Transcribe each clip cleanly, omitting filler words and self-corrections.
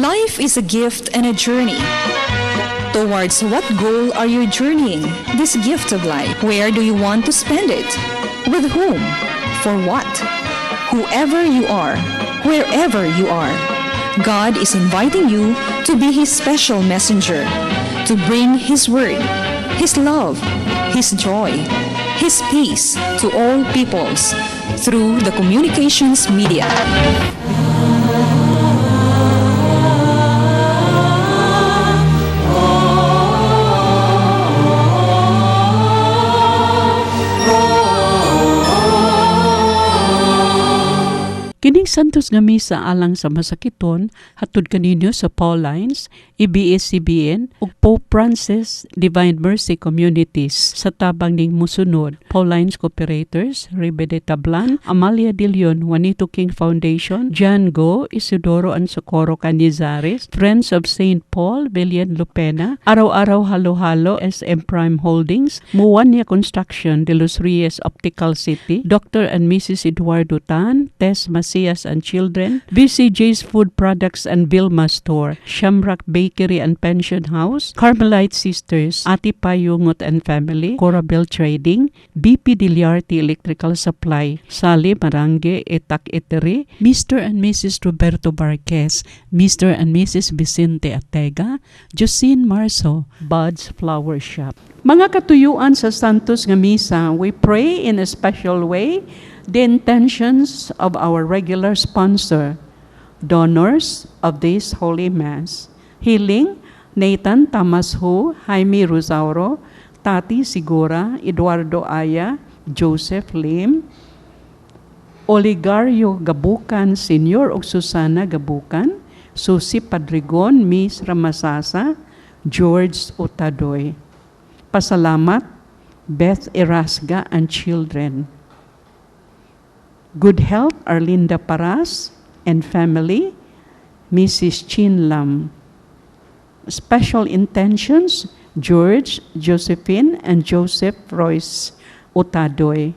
Life is a gift and a journey. Towards what goal are you journeying this gift of life? Where do you want to spend it? With whom? For what? Whoever you are, wherever you are, God is inviting you to be His special messenger, to bring His word, His love, His joy, His peace to all peoples through the communications media. Kining Santos nga Misa alang sa masakiton hatod kaninyo sa Paulines, ABS-CBN ug Pope Francis Divine Mercy Communities sa tabang ning musunod. Paulines Cooperators, Ribe de Tablan, Amalia de Leon, Juanito King Foundation, John Go, Isidoro and Socorro Canizares, Friends of St. Paul, Villian Lupena, Araw-Araw Halo-Halo, SM Prime Holdings, Muwania Construction, De Los Reyes Optical City, Dr. and Mrs. Eduardo Tan, Tess Macias and Children, BCJ's Food Products and Vilma Store, Shamrock Bakery and Pension House, Carmelite Sisters, Ati Payungot and Family, Corabel Trading, BP Diliarte Electrical Supply, Sally Marange Etak Etere, Mr. and Mrs. Roberto Barquez, Mr. and Mrs. Vicente Atega, Josine Marso, Bud's Flower Shop. Mga katuyuan sa Santos nga Misa, we pray in a special way the intentions of our regular sponsor, donors of this Holy Mass. Healing, Nathan Thomas Ho, Jaime Rosauro, Tati Sigura, Eduardo Aya, Joseph Lim, Oligario Gabukan Sr. ug Susana Gabukan, Susi Padrigon, Miss Ramasasa, George Utadoy. Pasalamat, Beth Erasga and children. Good health, Arlinda Paras and family, Mrs. Chin Lam. Special intentions, George, Josephine, and Joseph Royce Utadoy.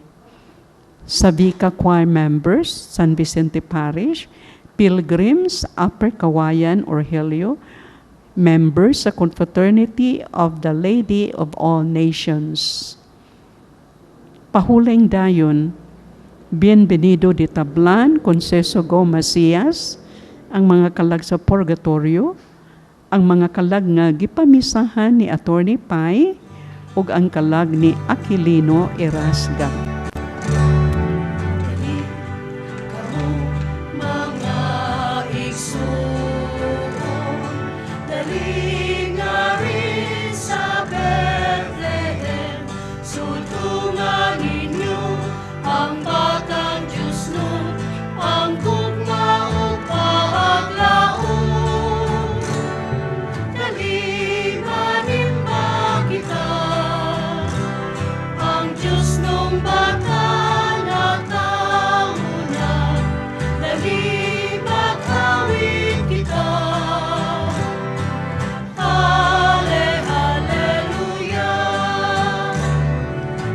Sabica Choir members, San Vicente Parish, Pilgrims, Upper Kawayan, Orhelio, members sa Confraternity of the Lady of All Nations. Pahuling dayon, Bienvenido de Tablan, Conceso Go Macias, ang mga kalag sa Purgatorio, ang mga kalag nga gipamisahan ni Attorney Pai, ug ang kalag ni Aquilino Erasga. Dali kamo mga igsuon, dali nga rin sa Bethlehem, sudtunga ninyo ang batang Diyos nun, ang gugma ug paglaom. Dali manimba kita, ang Diyos nung bata natawo na, dali mag-awit kita. Hale, hallelujah.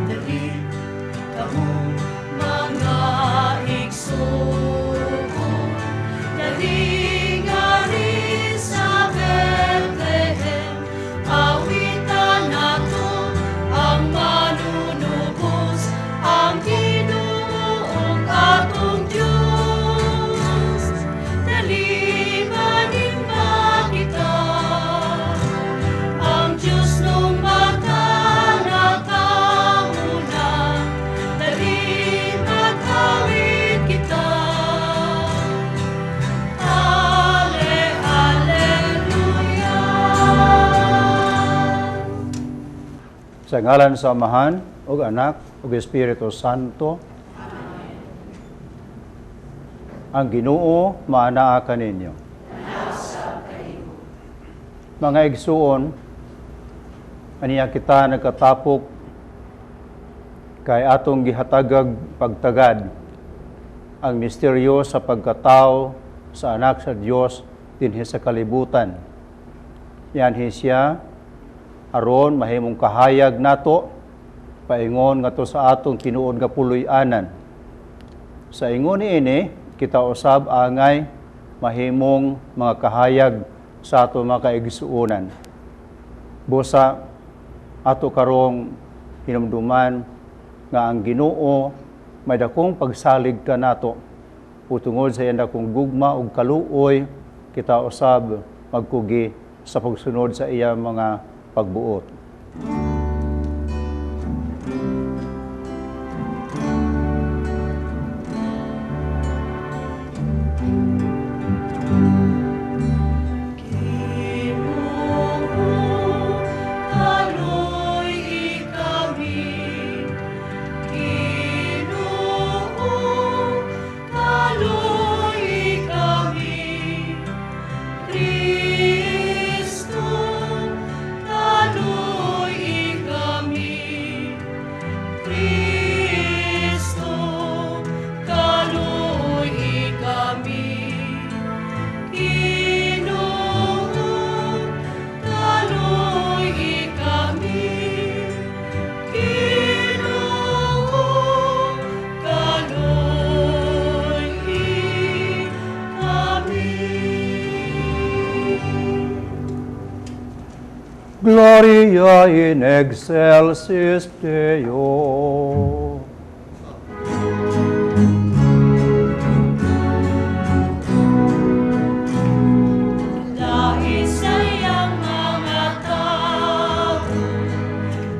Dali kamo mga igsuon, dali nga rin sa Bethlehem, awitan nato ang manunubos, ang Ginoo atong Diyos. Dali manimba kita, ang Diyos nung bata natawo na, dali mag-awit kita. Hale, hallelujah. Sa ngalan sa Amahan, ug Anak, ug Espiritu Santo. Ang Ginoo maanaa kaninyo. Mga igsuon, aniya kita nagkatapok kay atong gihatagag pagtagad ang misteryo sa pagkatao sa anak sa Dios dinhi sa kalibutan. Yan siya aron mahimong kahayag nato paingon ngadto sa atong tinuod nga puloy-anan. Sa ingon niini, kita usab angay mahimong mga kahayag sa ato mga kaigsuonan. Busa ato karong hinumduman nga ang Ginoo may dakong pagsalig kanato ug tungod sa iyang dakong gugma ug kaluoy, kita usab magkugi sa pagsunod sa iyang mga pagbuot. Ginoo, kaluy-i kami. Ginoo, kaluy-i kami. Kristo, kaluy-i kami. Kristo, kaluy-i kami. Ginoo, kaluy-i kami. Ginoo, kaluy-i kami. Gloria in excelsis Deo. Dahil sa iyang mga tao,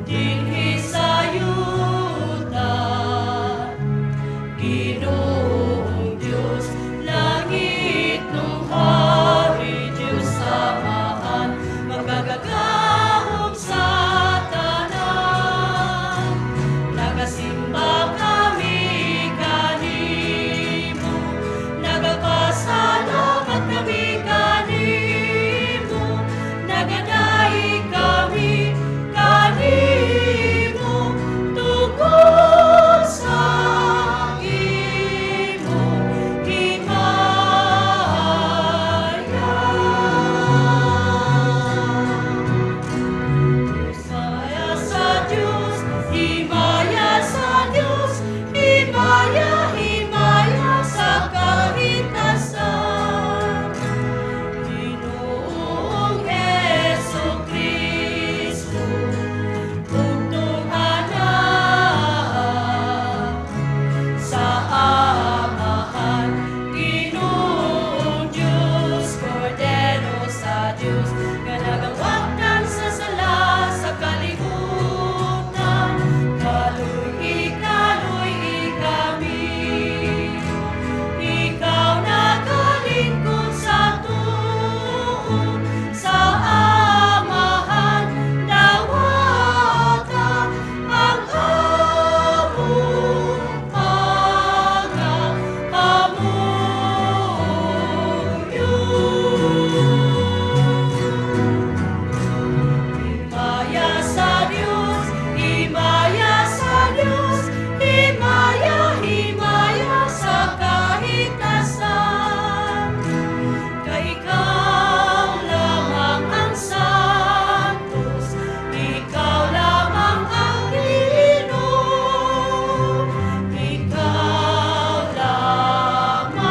dinhi sa yuta, Ginoong Diyos, langit nung hari, Diyos Amahan, makagagahom sa tanan. Nagasimba kami kanimo, nagapasalamat kami kanimo, nagadaig kami kanimo, tungod sa imong himaya. Himaya sa Diyos, himaya sa Diyos, himaya, himaya sa kahitasan. Ginoong Hesu Kristo, bugtong Anak, sa Amahan, Ginoong Diyos, Kordero sa Diyos, nga nagawagtan sa sala sa kalibutan, kaluy-i, kaluy-i kami. Ikaw nagalingkod sa tuo, sa Amahan, dawata ang among mga pamuyo. Himaya sa Diyos, himaya sa Diyos, himaya, himaya sa kahitasan. Kay ikaw lamang ang santos, ikaw lamang ang Ginoo, ikaw lamang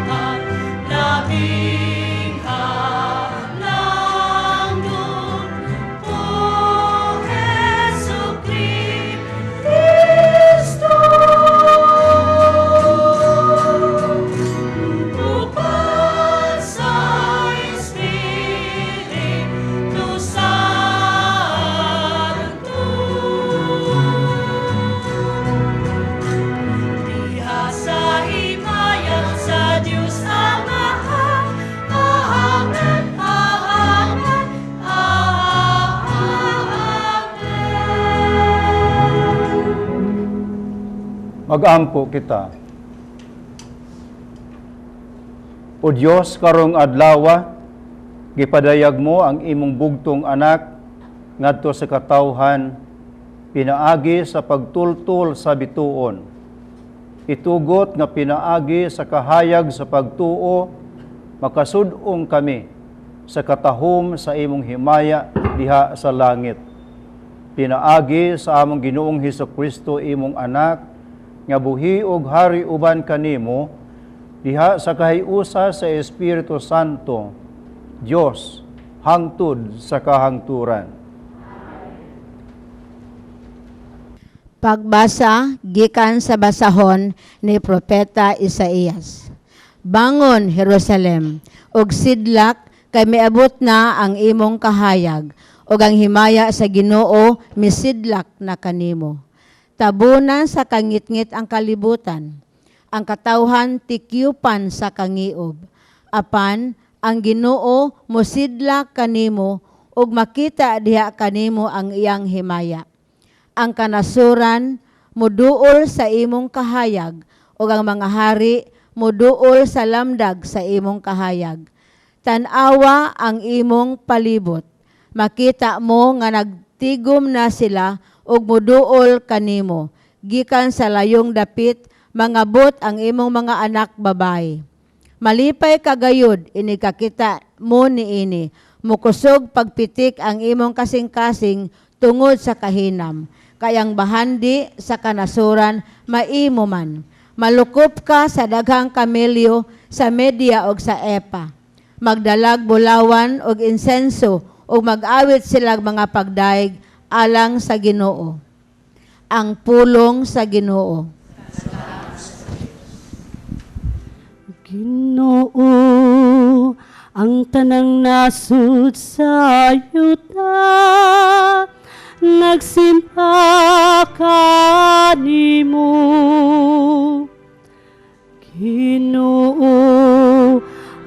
ang labing halangdon, O Hesu Kristo. Uban sa Espiritu Santo. Diha sa himaya sa Diyos Amahan. Amen, Amen, Amen. Magampo kita. O Dios, karong adlawa gipadayag mo ang imong bugtong anak ngadto sa katawhan pinaagi sa pagtultol sa bituon. Itugot nga pinaagi sa kahayag sa pagtuo makasud-ong kami sa katahom sa imong himaya diha sa langit. Pinaagi sa among Ginoong Hesus Kristo, imong anak, nga buhi og hari uban kanimo Diha sa kahiusa sa Espiritu Santo, Dios, hangtod sa kahangturan. Pagbasa gikan sa basahon ni Propeta Isaías. Bangon, Jerusalem, ug sidlak kay miabot na ang imong kahayag, ug ang himaya sa Ginoo misidlak na kanimo. Tabunan sa kangitngit ang kalibutan, ang katawhan tikyupan sa kangiob. Apan ang Ginoo mosidlak kanimo ug makita diha kanimo ang iyang himaya. Ang kanasuran muduol sa imong kahayag ug ang mga hari muduol sa lamdag sa imong kahayag. Tan-awa ang imong palibot. Makita mo nga nagtigom na sila ug muduol kanimo. Gikan sa layong dapit, mangabot ang imong mga anak babayi. Malipay ka gayud ini kakita mo niini. Mukusog pagpitik ang imong kasing-kasing tungod sa kahinam. Kayang bahandi sa kanasuran maimo man. Malukop ka sa daghang kamelyo sa media og sa epa. Magdalag bulawan og insenso ug mag-awit silag mga pagdaig alang sa Ginoo. Ang pulong sa Ginoo. Ginoo, ang tanang nasud sa yuta nagsimba kanimo. Ginoo,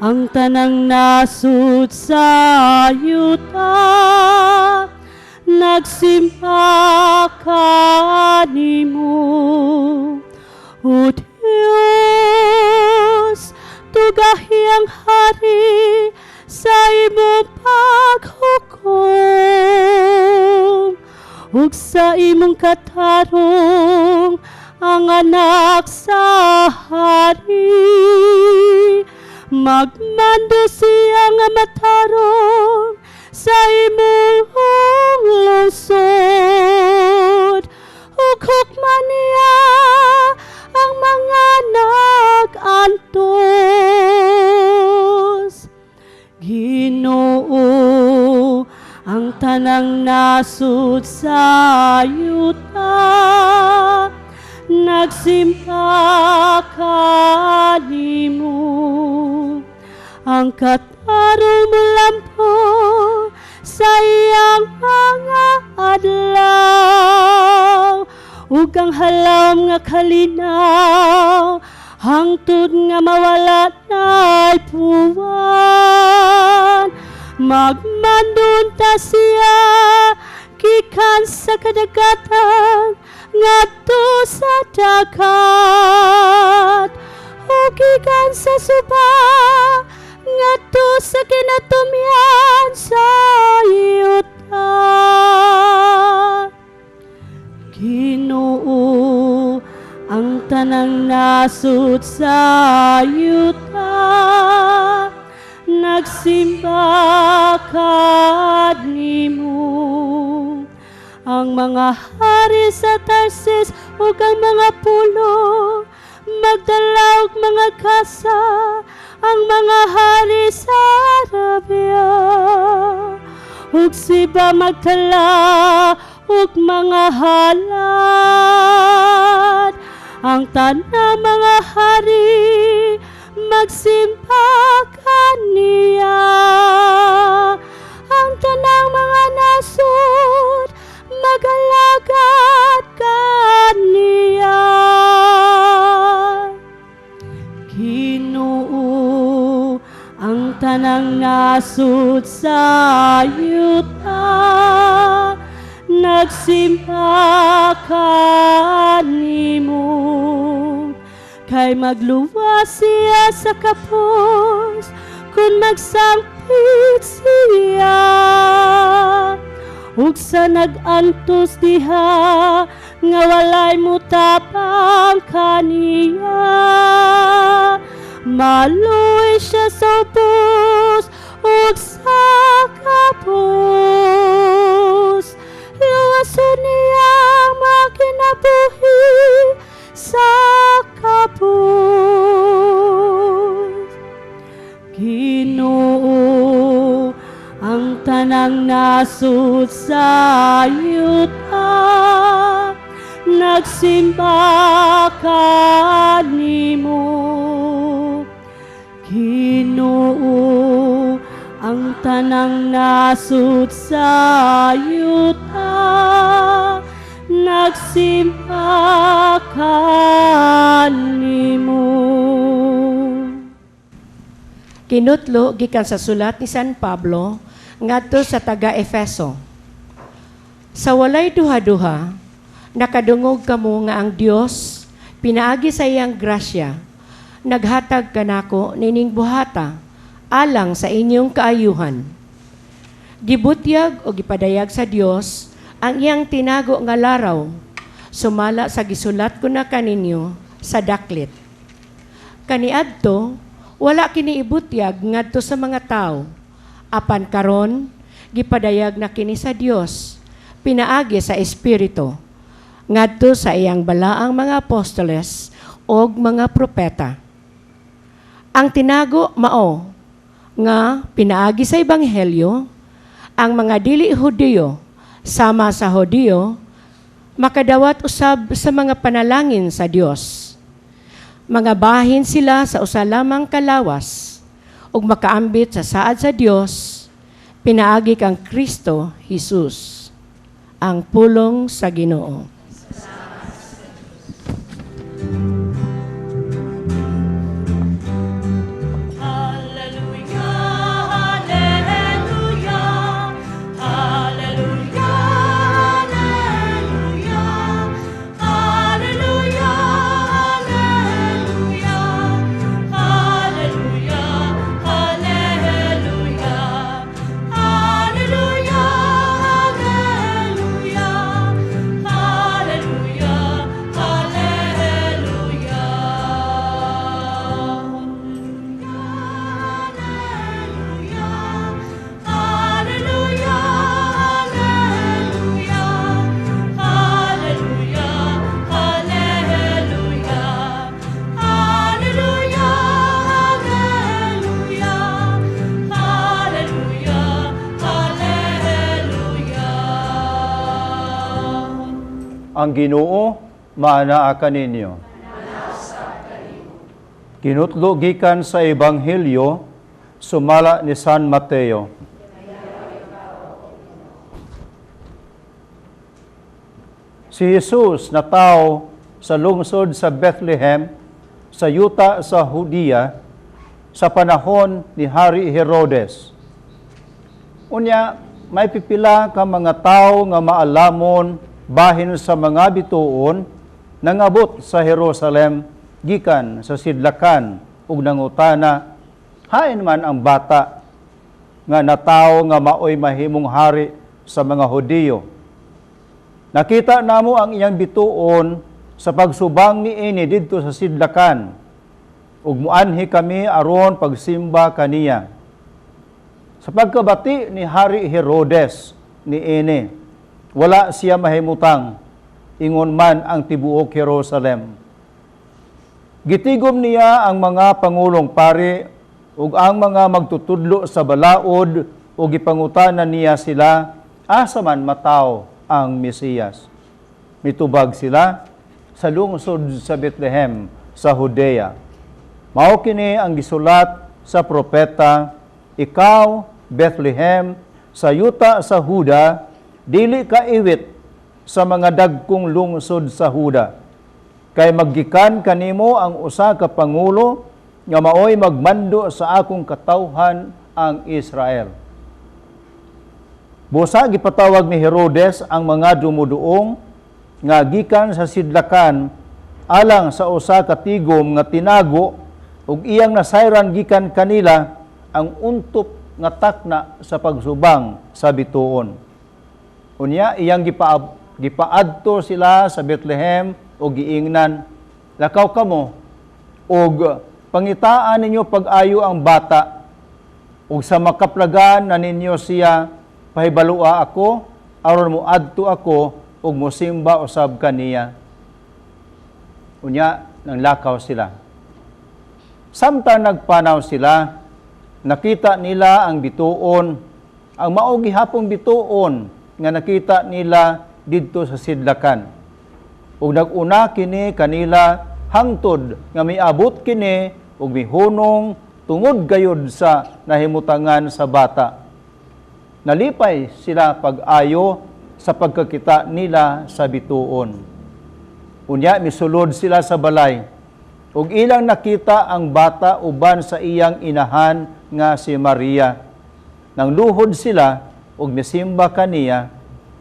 ang tanang nasud sa yuta nagsimba kanimo. O Diyos, tugahi ang hari sa imong paghukom ug sa imong katarong ang anak sa hari. Magmando siya nga matarong sa imong lungsod, ug hukman niya ang mga nag-antos. Ginoo, ang tanang nasud sa yuta nagsimba kanimo. Ang katarong mulampo sa iyang mga adlaw, ug ang halom nga kalinaw hangtod nga mawala na'y puwan. Magmandun ta siya gikan sa kadagatan ngadto sa dagat, ug gikan sa suba ngadto sa kinatumyan sa yuta. Ginoo, ang tanang nasud sa yuta nagsimba kanimo. Ang mga hari sa Tarsis ug ang mga pulo magdala og mga kasa, ang mga hari sa Arabia ug Siba magdala og mga halad. Ang tanang mga hari magsimba kaniya, ang tanang mga nasod magalagad kaniya. Ginoo, ang tanang nasod sa yuta nagsimba kanimo. Kay magluwas siya sa kapos kung magsangpit siya, ug sa nag-antos diha nga walay mutapang kaniya. Maluoy siya sa ubos ug sa kapos, luwason niya ang mga kinabuhi sa kapos. Ginoo, ang tanang nasud sa yuta nagsimba kanimo. Ginoo, ang tanang nasud sa yuta nagsimba kanimo. Kinutlo gikan sa sulat ni San Pablo ngadto sa taga Efeso. Sa walay duha-duha, nakadungog kamo nga ang Dios pinaagi sa iyang grasya naghatag kanako nining buhata alang sa inyong kaayuhan. Gibutyag o gipadayag sa Dios ang iyang tinago nga laraw sumala sa gisulat ko na kaninyo sa daklit. Kaniadto, wala kini ibutyag ngadto sa mga tawo. Apan karon, gipadayag na kini sa Dios pinaagi sa Espiritu ngadto sa iyang balaang mga apostoles og mga propeta. Ang tinago mao nga pinaagi sa ebanghelyo, ang mga dili Hudiyo sama sa Hudiyo makadawat usab sa mga panalangin sa Dios. Mga bahin sila sa usa lamang kalawas ug makaambit sa saad sa Dios pinaagi kang Kristo Jesus. Ang pulong sa Ginoo. Ang Ginoo maanaa kaninyo. Kinutlo gikan sa Ebanghelyo sumala ni San Mateo. Si Jesus natawo sa lungsod sa Bethlehem sa yuta sa Judea sa panahon ni Hari Herodes. Unya, may pipila ka mga tawo nga maalamon bahin sa mga bituon nangabot sa Jerusalem gikan sa sidlakan ug nangutana, hain man ang bata nga natawo nga maoy mahimong hari sa mga Hudiyo? Nakita namo ang iyang bituon sa pagsubang niini didto sa sidlakan ug muanhi kami aron pagsimba kaniya. Sa pagkabati ni Hari Herodes niini, wala siya mahimutang, ingon man ang tibuok Jerusalem. Gitigom niya ang mga pangulong pari ug ang mga magtutudlo sa balaod ug gipangutana niya sila, asa man mataw ang Mesiyas? Mitubag sila, sa lungsod sa Bethlehem sa Judea. Mao kini ang gisulat sa propeta, ikaw, Bethlehem, sa yuta sa Huda, dili ka iwit sa mga dagkong lungsod sa Huda. Kay maggikan kanimo ang usa ka pangulo nga maoy magmando sa akong katawhan ang Israel. Busa gipatawag ni Herodes ang mga dumuduong nga gikan sa sidlakan alang sa usa ka tigom nga tinago ug iyang nasayran gikan kanila ang untop nga takna sa pagsubang sa bituon. Unya iyang gipaadto sila sa Bethlehem ug giingnan, lakaw kamo ug pangitaan ninyo pag-ayo ang bata ug sa makaplagan na ninyo siya pahibalua ako aron moadto ako ug mosimba usab kaniya. Unya nanglakaw sila. Samtang nagpanaw sila, Nakita nila ang bituon, ang mao gihapong bituon nga nakita nila didto sa sidlakan. Ug nag-una kini kanila hangtod nga miabot kini ug mihunong tungod gayod sa nahimutangan sa bata. Nalipay sila pag-ayo sa pagkakita nila sa bituon. Unya misulod sila sa balay ug ilang nakita ang bata uban sa iyang inahan nga si Maria. Nang luhod sila ug misimba kaniya.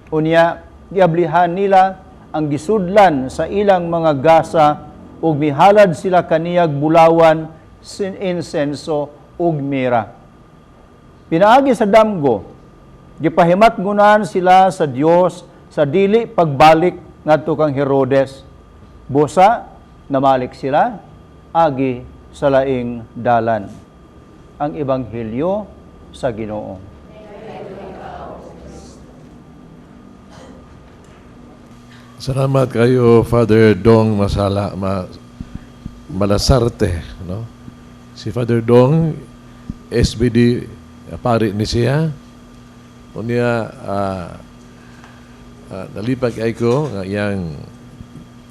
Unya giablihan nila ang gisudlan sa ilang mga gasa ug mihalad sila kaniyag bulawan, insenso ug mira. Pinaagi sa damgo, gipahimatgunan sila sa Dios sa dili pagbalik ngadto kang Herodes. Busa namalik sila agi sa laing dalan. Ang Ebanghelyo sa Ginoo. Salamat kayo, Father Dong Masala, Malasarte. No? Si Father Dong, SBD, pari ni siya. Unya, nalipag ay ko nga iyang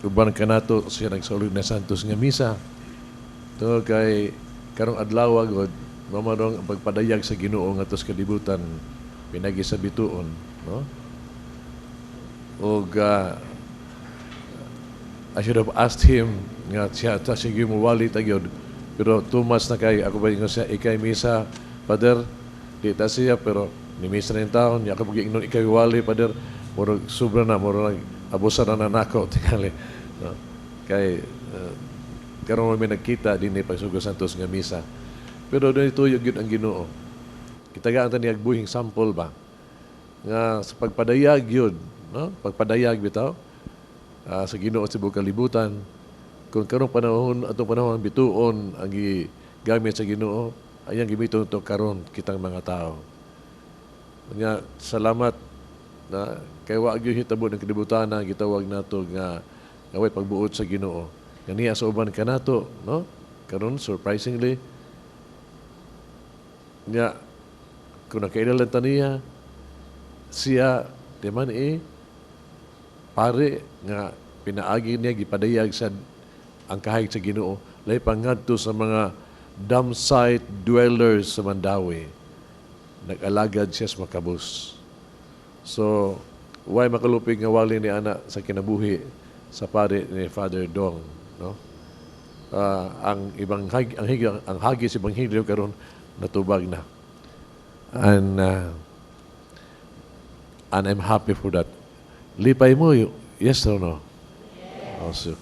uban kanato siya nagsaulog na Santos nga misa. Tungod kay karong adlaw gud mamarong ang pagpadayag sa Ginoo ngadto sa kalibutan pinagi sa bituon, no? Og I should have asked him nga siya ta sige mo wali ta gyud, pero too much na kay ako ba ingon siya, "Ikay misa, Father." Di ta siya, pero ni misa na yung taon niya ako pag ingnon, "Ikay wali, Father." Murag sobra na, murag abusan na nako tingali, no? Kay karon may nagkita dinhi pagsugod Santos nga misa, pero doon tuyog gyud ang Ginoo. Kitagaan ta niya buhing sample ba nga sa pagpadayag yun, no? Pagpadayag bitaw sa Ginoo sa buong kalibutan. Kung karong panahon, atong panahon ang bituon ang gigamit sa Ginoo, ayang gamiton to karon kitang mga tao. Nga salamat na kay wa gyud hitabo ng kalibutan na gitawag nato nga nga way pagbuot sa Ginoo. Nga niya sa uban kanato, no? Karon, surprisingly, nga kung nakailalan ta niya siya, di man eh pare nga pinaagi niya gipadayag sa ang kahayag sa Ginoo lahi pa ngadto sa mga dump site dwellers sa Mandaue. Nag-alagad siya sa makabus. So why makalupig nga wali ni ana sa kinabuhi sa pare ni Father Dong, no? Ang ibang ang hagi sa ebanghelyo karon natubag na and I'm happy for that. Lipay mo, yes or no? Yes. Also,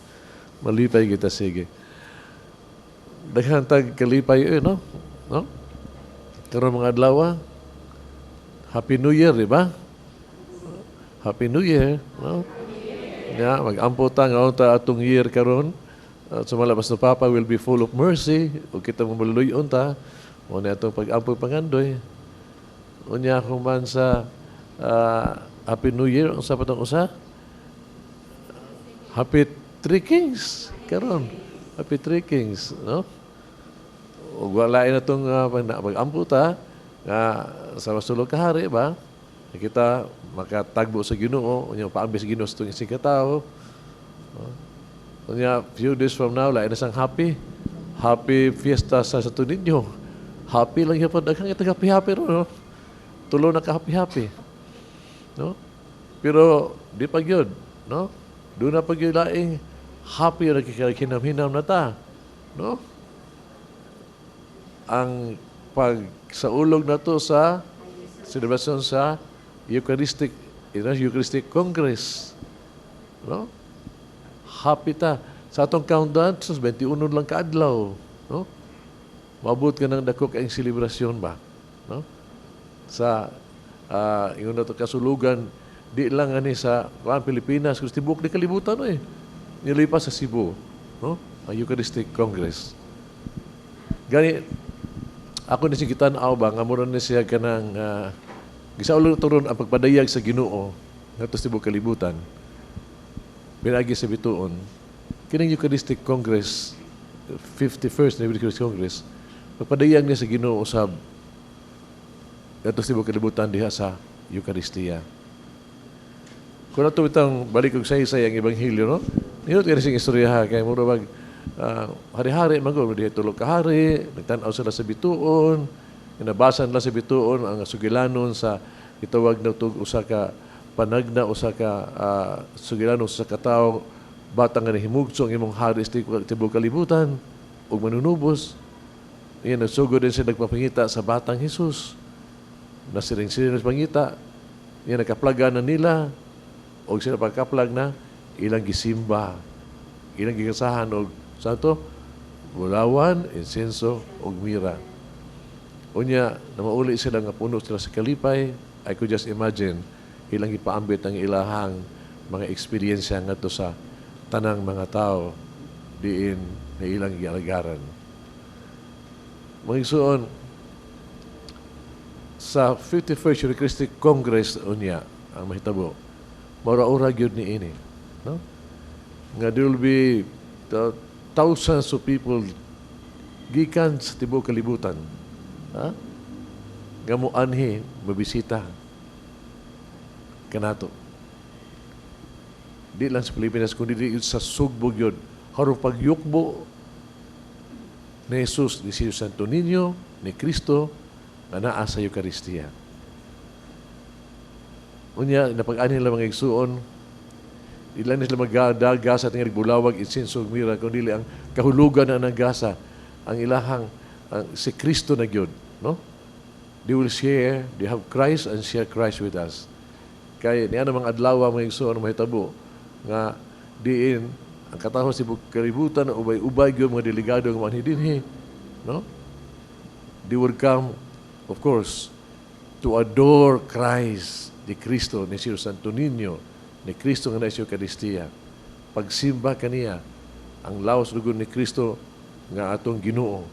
malipay kita, sige. Daghan tag kalipay eh, no? No? Karon mga adlaw, Happy New Year, di ba? Happy New Year, no? Ya, mag-ampo ta nga unta atong year karon. Sumalabas na Papa will be full of mercy ug kita mo maluluyon ta. Mo na atong pag-ampo, pangandoy. Unya kung man sa Happy New Year, unsa pa tong usa? Happy Three Kings karon. Happy Three Kings, no? Ug wala na itong mag-ampo ta nga sa masulog kahari ba? Kita makatagbo sa Ginoo, unya paambi sa Ginoo sa itong isig katao. Unya few days from now lain na sang happy. Happy Fiesta sa Santo Niño. Happy lang gyud, daghang kita happy happy ro, no? Tulo na ka happy happy. No? Pero di pa gyud, no? Doon na pa gyud laing happy ra kay hinam-hinam na ta, no? Ang pag sa ulog na to sa selebrasyon sa Eucharistic Congress, no? Happy ta. Sa atong countdown, sus, 21 lang kaadlaw, no? Maabot ka ng dako kayong selebrasyon ba, no? Sa ingon na to kasulugan, di lang ani sa kuan Pilipinas, kundi tibuok ni kalibutan, no, eh. Nilipas sa Cebu, no? Ang Eucharistic Congress. Gani ako ni siya tan-aw ba nga mura ni siya kanang gisaulog turon ang pagpadayag sa Ginoo ngadto sa tibuok kalibutan pinaagi sa bituon. Kining Eucharistic Congress, 51st Eucharistic Congress, Pagpadayag niya sa Ginoo usab ngadto sa tibuok kalibutan diha sa Eucharistia. Kung ato bitang balik og saysay ang ebanghelyo, no? Nindot kaayo siyang istorya ha, kay mura bag hari-hari man gud, diha tulo ka hari, nagtan-aw sila sa bituon, nabasa nila sa bituon ang sugilanon sa gitawag na tug usa ka panagna, usa ka sugilanon sa katawo batang nga nahimugso ang imong hari sa tibuok kalibutan ug manunubos. Iyan, nagsugod din sila nagpapangita sa batang Jesus. Nasiring sila nagpangita. Iyan, nakaplaga na nila. O sila pagkaplag na, ilang gisimba. Ilang gigasahan og sa to, bulawan, insenso, ug mira. Unya, namauli sila nga puno sila sa kalipay. I could just imagine, ilang ipaambit ang ilahang mga eksperyensya ngadto sa tanang mga tao diin na ilang gialagaran. Mga igsuon, sa 51st Eucharistic Congress unya ang mahitabo, maura-ura gyud ni ini, no? Nga there will be the thousands of people gikan sa tibuok kalibutan. Ha? Nga moanhi, mabisita kanato. Di lang sa Pilipinas, kundi di sa Sugbo gyud. Harong pagyukbo ni Jesus, ni si Santo Niño, ni Kristo, nga naa sa Eucharistia. Unya, napag-ani nila mga igsuon, ilan nila magdagasa tingali bulawag, insenso, ug mira, kundi ang kahulugan na nagasa, ang ilahang, ang, si Kristo na gyud, no? They will share, they have Christ and share Christ with us. Kay niya mga adlaw, mga igsuon, mahitabo nga diin ang katawhan sa kalibutan ubay-ubay gyud mga delegado nga manhi dinhi, no? They would come, of course, to adore Christ, ni Kristo, ni Sir Santo Niño, ni Kristo nga naa sa Eucharistia. Pagsimba kaniya, ang lawas dugo ni Kristo nga atong Ginoo.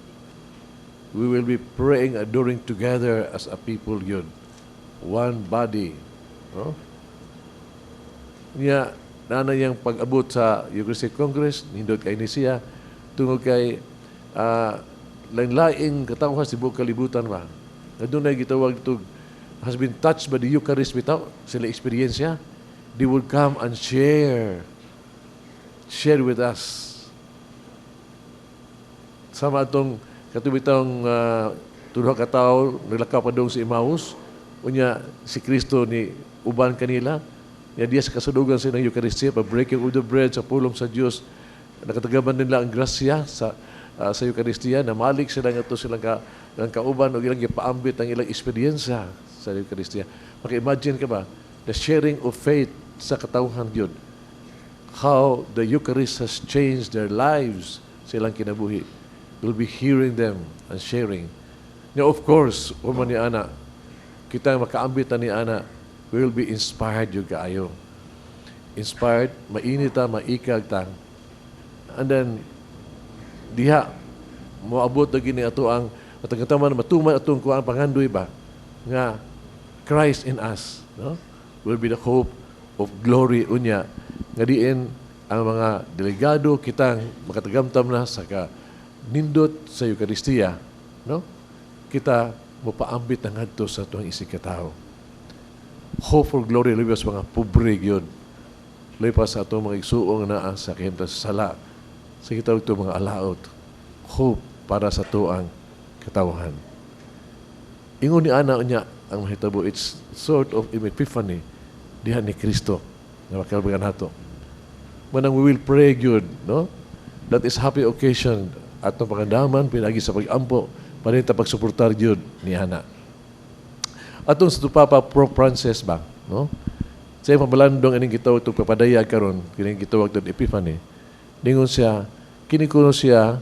We will be praying, adoring together as a people yun. One body. No? Niya, nana niyang pag-abot sa Eucharistic Congress, nindot kay ni siya, tungod kay lain-laing katawhan sa tibuok kalibutan ba. Na dunay gitawag to has been touched by the Eucharist bitaw sila eksperyensya, they would come and share with us. Sama atong katubitang tulo ka tawo naglakaw padung sa Emmaus, unya si Kristo ni uban kanila, nya diya sa kasadugan sa ng Eucharistia, pa breaking of the bread sa pulong sa Dios, nakatagaban nila ang grasya sa Eucharistia, namalik sila ngadto silang ka ang kauban ug ilang gipaambit ang ilang eksperyensya sa Eucharistia. Maka-imagine ka ba the sharing of faith sa katawhan gyud? How the Eucharist has changed their lives sa ilang kinabuhi. We'll be hearing them and sharing. Now, of course, human ni ana, kita makaambit na ni ana, we will be inspired gyud kaayo. Inspired, mainit ta, maikag ta. And then, diha, moabot na gini ato ang matagataman, matuman atong kuang pangandoy ba, nga Christ in us, no, will be the hope of glory unya nga diin ang mga delegado kitang makatagamtam na sa ka nindot sa Eucharistia, no, kita mopaambit na ngadto sa tuang isig katawo. Hope for glory labi sa mga pobre gyud, labi pa sa atong mga igsuong naa sa kahimtang sa sala, sa kita ito mga alaot. Hope para sa tuang katawhan. Ingon ni ana unya ang mahitabo, it's sort of an epiphany diha ni Kristo nga makalbagan nato. Manang we will pray gyud, no? That is happy occasion atong pangandaman pinagi sa pag-ampo paninta pagsuportar gyud ni ana. Atong sa Papa Pope Francis ba, no? Sa iyang pamalandong ining gitawag itong papadayag karon, kining gitawag itong epiphany. Ningon siya, kini kuno siya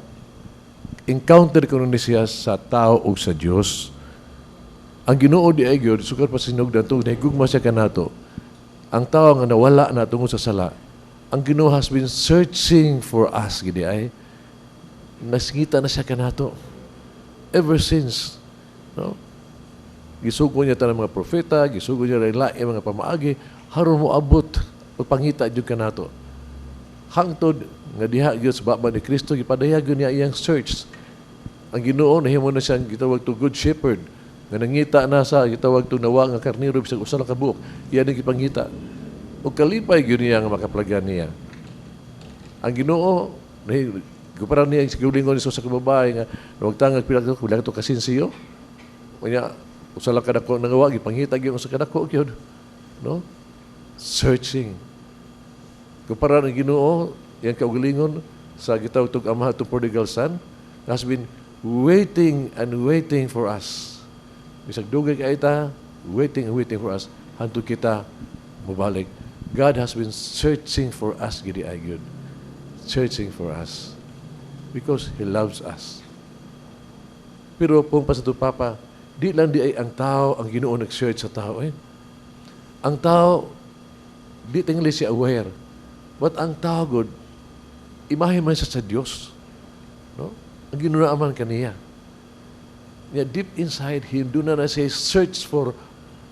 encounter kuno ni siya sa tao ug sa Dios. Ang Ginoo di ay gyud sukad pa sinugdan tungod nahigugma siya kanato. Ang tao nga nawala na tungod sa sala, ang Ginoo has been searching for us gidi ay nasingita na siya kanato ever since, no? Gisugo niya tanang mga propeta, gisugo niya rin lain mga pamaagi, haron mo abot pagpangita jud kanato. Hangtod nga diha gyud sa baba ni Kristo gipadayag gyud niya iyang search. Ang Ginoo nahimo na siyang gitawag to good shepherd nga nangita na sa gitawag to nawa nga karnero bisag usa lang ka buok, iya ning gipangita. Ug kalipay gyud niya nga makaplagan niya. Ang Ginoo nahi kumpara niya sa kaugalingon ni sa babae nga nawagtangag pila ka pila to kasinsiyo. Unya usa lang kadako nangawa, gipangita gyud usa kadako gyud, no? Searching. Kumpara ng Ginoo yang kaugalingon sa gitawag tog amaha to prodigal son has been waiting and waiting for us. Bisag dugay kay ta, waiting and waiting for us hantod kita mobalik. God has been searching for us gidi ay gyud. Searching for us because He loves us. Pero kung pa sa to Papa, di lang di ay ang tao ang Ginoo nag-search sa tao eh. Ang tao di tingali siya aware. But ang tao gud, imahe man siya sa Dios. No? Ang Ginoo man kaniya. Niya deep inside him, doon na siya search for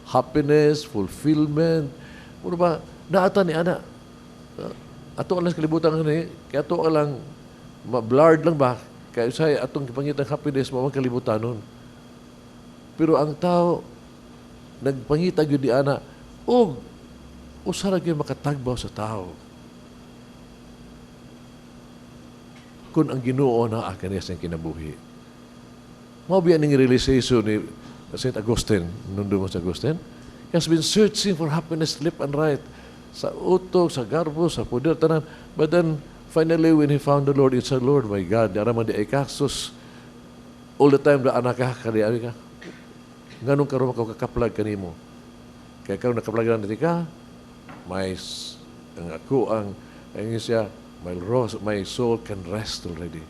happiness, fulfillment. Mura ba, naata ni ana. Ato lang sa kalibutan ni, kaya ato lang, ma-blurred lang ba, kaya usahay atong gipangitang happiness mo ang kalibutan nun. Pero ang tao, nagpangita gyud di ana, og usa ra gyud makatagbaw sa tao kung ang Ginoo naa kaniya sa kinabuhi. Mao biya ning realization ni St. Augustine, nundo mo sa Augustine? He has been searching for happiness left and right. Sa utok, sa garbo, sa poder, tanan. But then, finally, when he found the Lord, he said, "Lord, my God, ara man di ay kasus. All the time, da anak ka, kali abi ka. Nganong karon ka kakaplag kanimo? Kaya karon nakaplag na ka, my, ang ako ang siya, my, rose, my soul can rest already.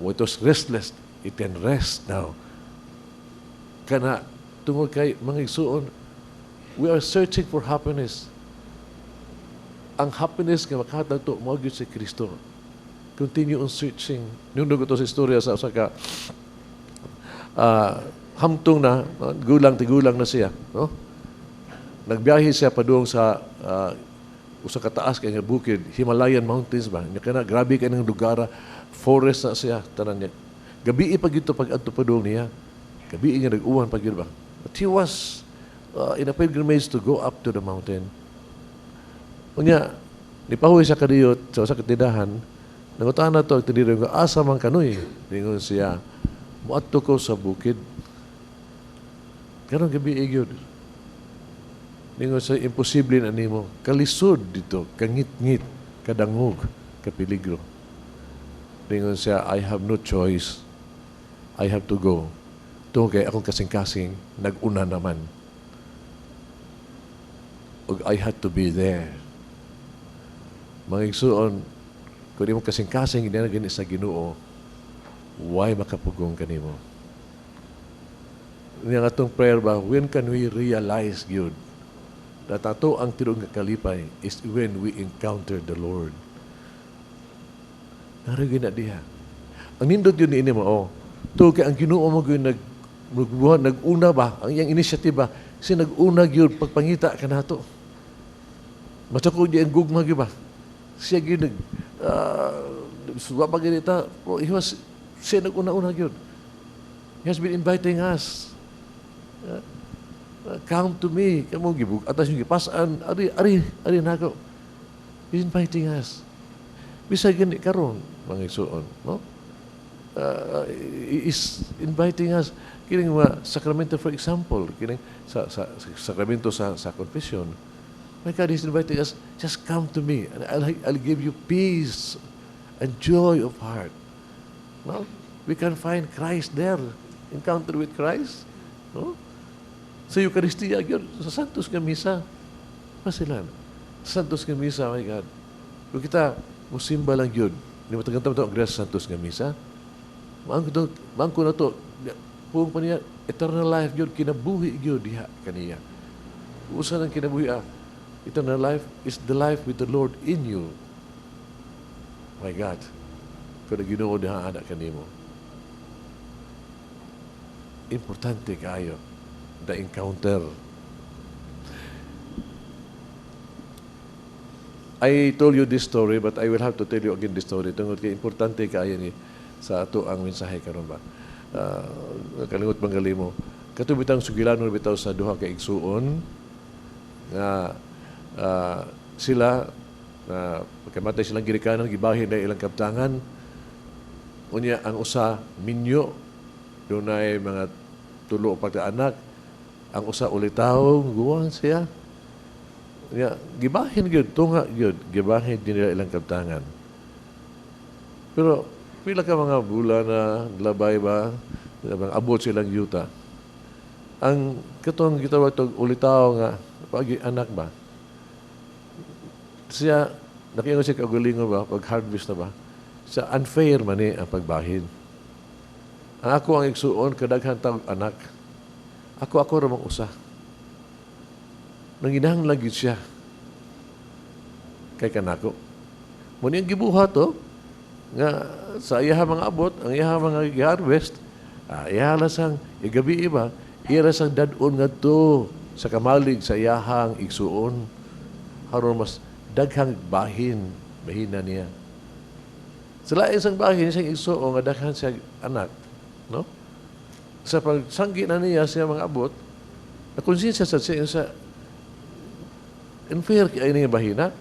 It was restless, it can rest now." Kana, tungod kay mga igsuon, we are searching for happiness. Ang happiness nga makahatag to, mao gyud si Kristo. Continue on searching. Nindot to sa istorya sa usa ka hamtong na, gulang tigulang na siya, no? Nagbiyahe siya padung sa usa ka taas kay nga bukid, Himalayan Mountains ba. Nya kana grabe kay ng lugar, forest na siya tanan niya. Gabi pa gyud to pag adto padung niya. Gabi nga nag-uwan pa gyud ba. But he was in a pilgrimage to go up to the mountain. Unya, nipahuwi siya kadiyot sa usa ka tindahan. Nangutana to ang tindero nga, "Asa man kanoy?" Ningon siya, "Muadto ko sa bukid." Karong gabi gyud. Ningon siya, "Imposible na nimo. Kalisod dito, kangit-ngit, kadangog, kapeligro." Ningon siya, "I have no choice. I have to go. Tungod kay akong kasing-kasing, nag-una naman. Ug I had to be there." Mga igsuon, kung di mo kasing-kasing, hindi na gani sa Ginoo, why makapugong kanimo? Niya nga atong prayer ba, when can we realize gyud that ato ang tinuod nga kalipay is when we encounter the Lord? Narigin na diha. Ang nindot yun ni mo, oh, to kay ang Ginoo mo gyud nag nagbuhat, nag-una ba, ang iyang inisyatiba, siya nag-una gyud pagpangita kanato. Basta ko di ang gugma gyud ba. Siya gyud nag suwa pa gyud ita, oh, he was siya nag-una-una gyud. He has been inviting us. Come to me. Kamo gibug atas yung gipasan, ari ari ari nako. He's inviting us. Bisag gani karon mga igsuon, no? He is inviting us kining mga sakramento, for example, kining sa sakramento sa confession. My God is inviting us, "Just come to me and I'll give you peace and joy of heart." No? We can find Christ there. Encounter with Christ. No? Sa Eucharistia, gyud, sa Santos nga Misa. Masilan. Santos nga Misa, my God. Kung kita, musimba lang yun. Hindi mo tagantam ito ang grasya sa Santos nga Misa. Maangko na to, puong pa niya, eternal life yun, kinabuhi yun diha kaniya. Usa ng kinabuhi, eternal life is the life with the Lord in you. My God, kung Ginoo diha anak kanimo. Importante kayo, the encounter. I told you this story, but I will have to tell you again this story. Tungod kay importante kaayo ni. Sa ato ang mensahe karon ba. Kalingot bang mo. Kato bitang sugilanon bitaw sa duha ka igsuon nga sila na pagkamatay silang ginikanan, gibahin na ilang kabtangan. Unya ang usa minyo, dunay mga tulo o anak. Ang usa ulitaw, guwang siya. Unya gibahin gyud, tunga gyud, gibahin din nila ilang kabtangan. Pero pila ka mga bulan na labay ba, abot silang yuta. Ang katong gitawag tog ulitaw nga pagi anak ba. Siya nakiingon siya kaugalingon ba pag harvest na ba. Sa unfair man ni ang pagbahin. Ang ako ang igsuon kadaghan tag anak. Ako ra mang usa. Nanginahanglan gyud siya kay kanako. Mo ni ang gibuhat to nga sa iyaha mga abot, ang iyaha mga giharvest, iyaha lang sang igabi iba, iya lang sang dad-on ngadto sa kamalig sa iyahang igsuon. Aron mas daghang bahin, bahina niya. Sa lain sang bahin siyang igsuon nga daghan siya anak, no? Sa pagsanggi na niya siya mga abot, nakonsensya sa siya sa unfair kay niya bahina.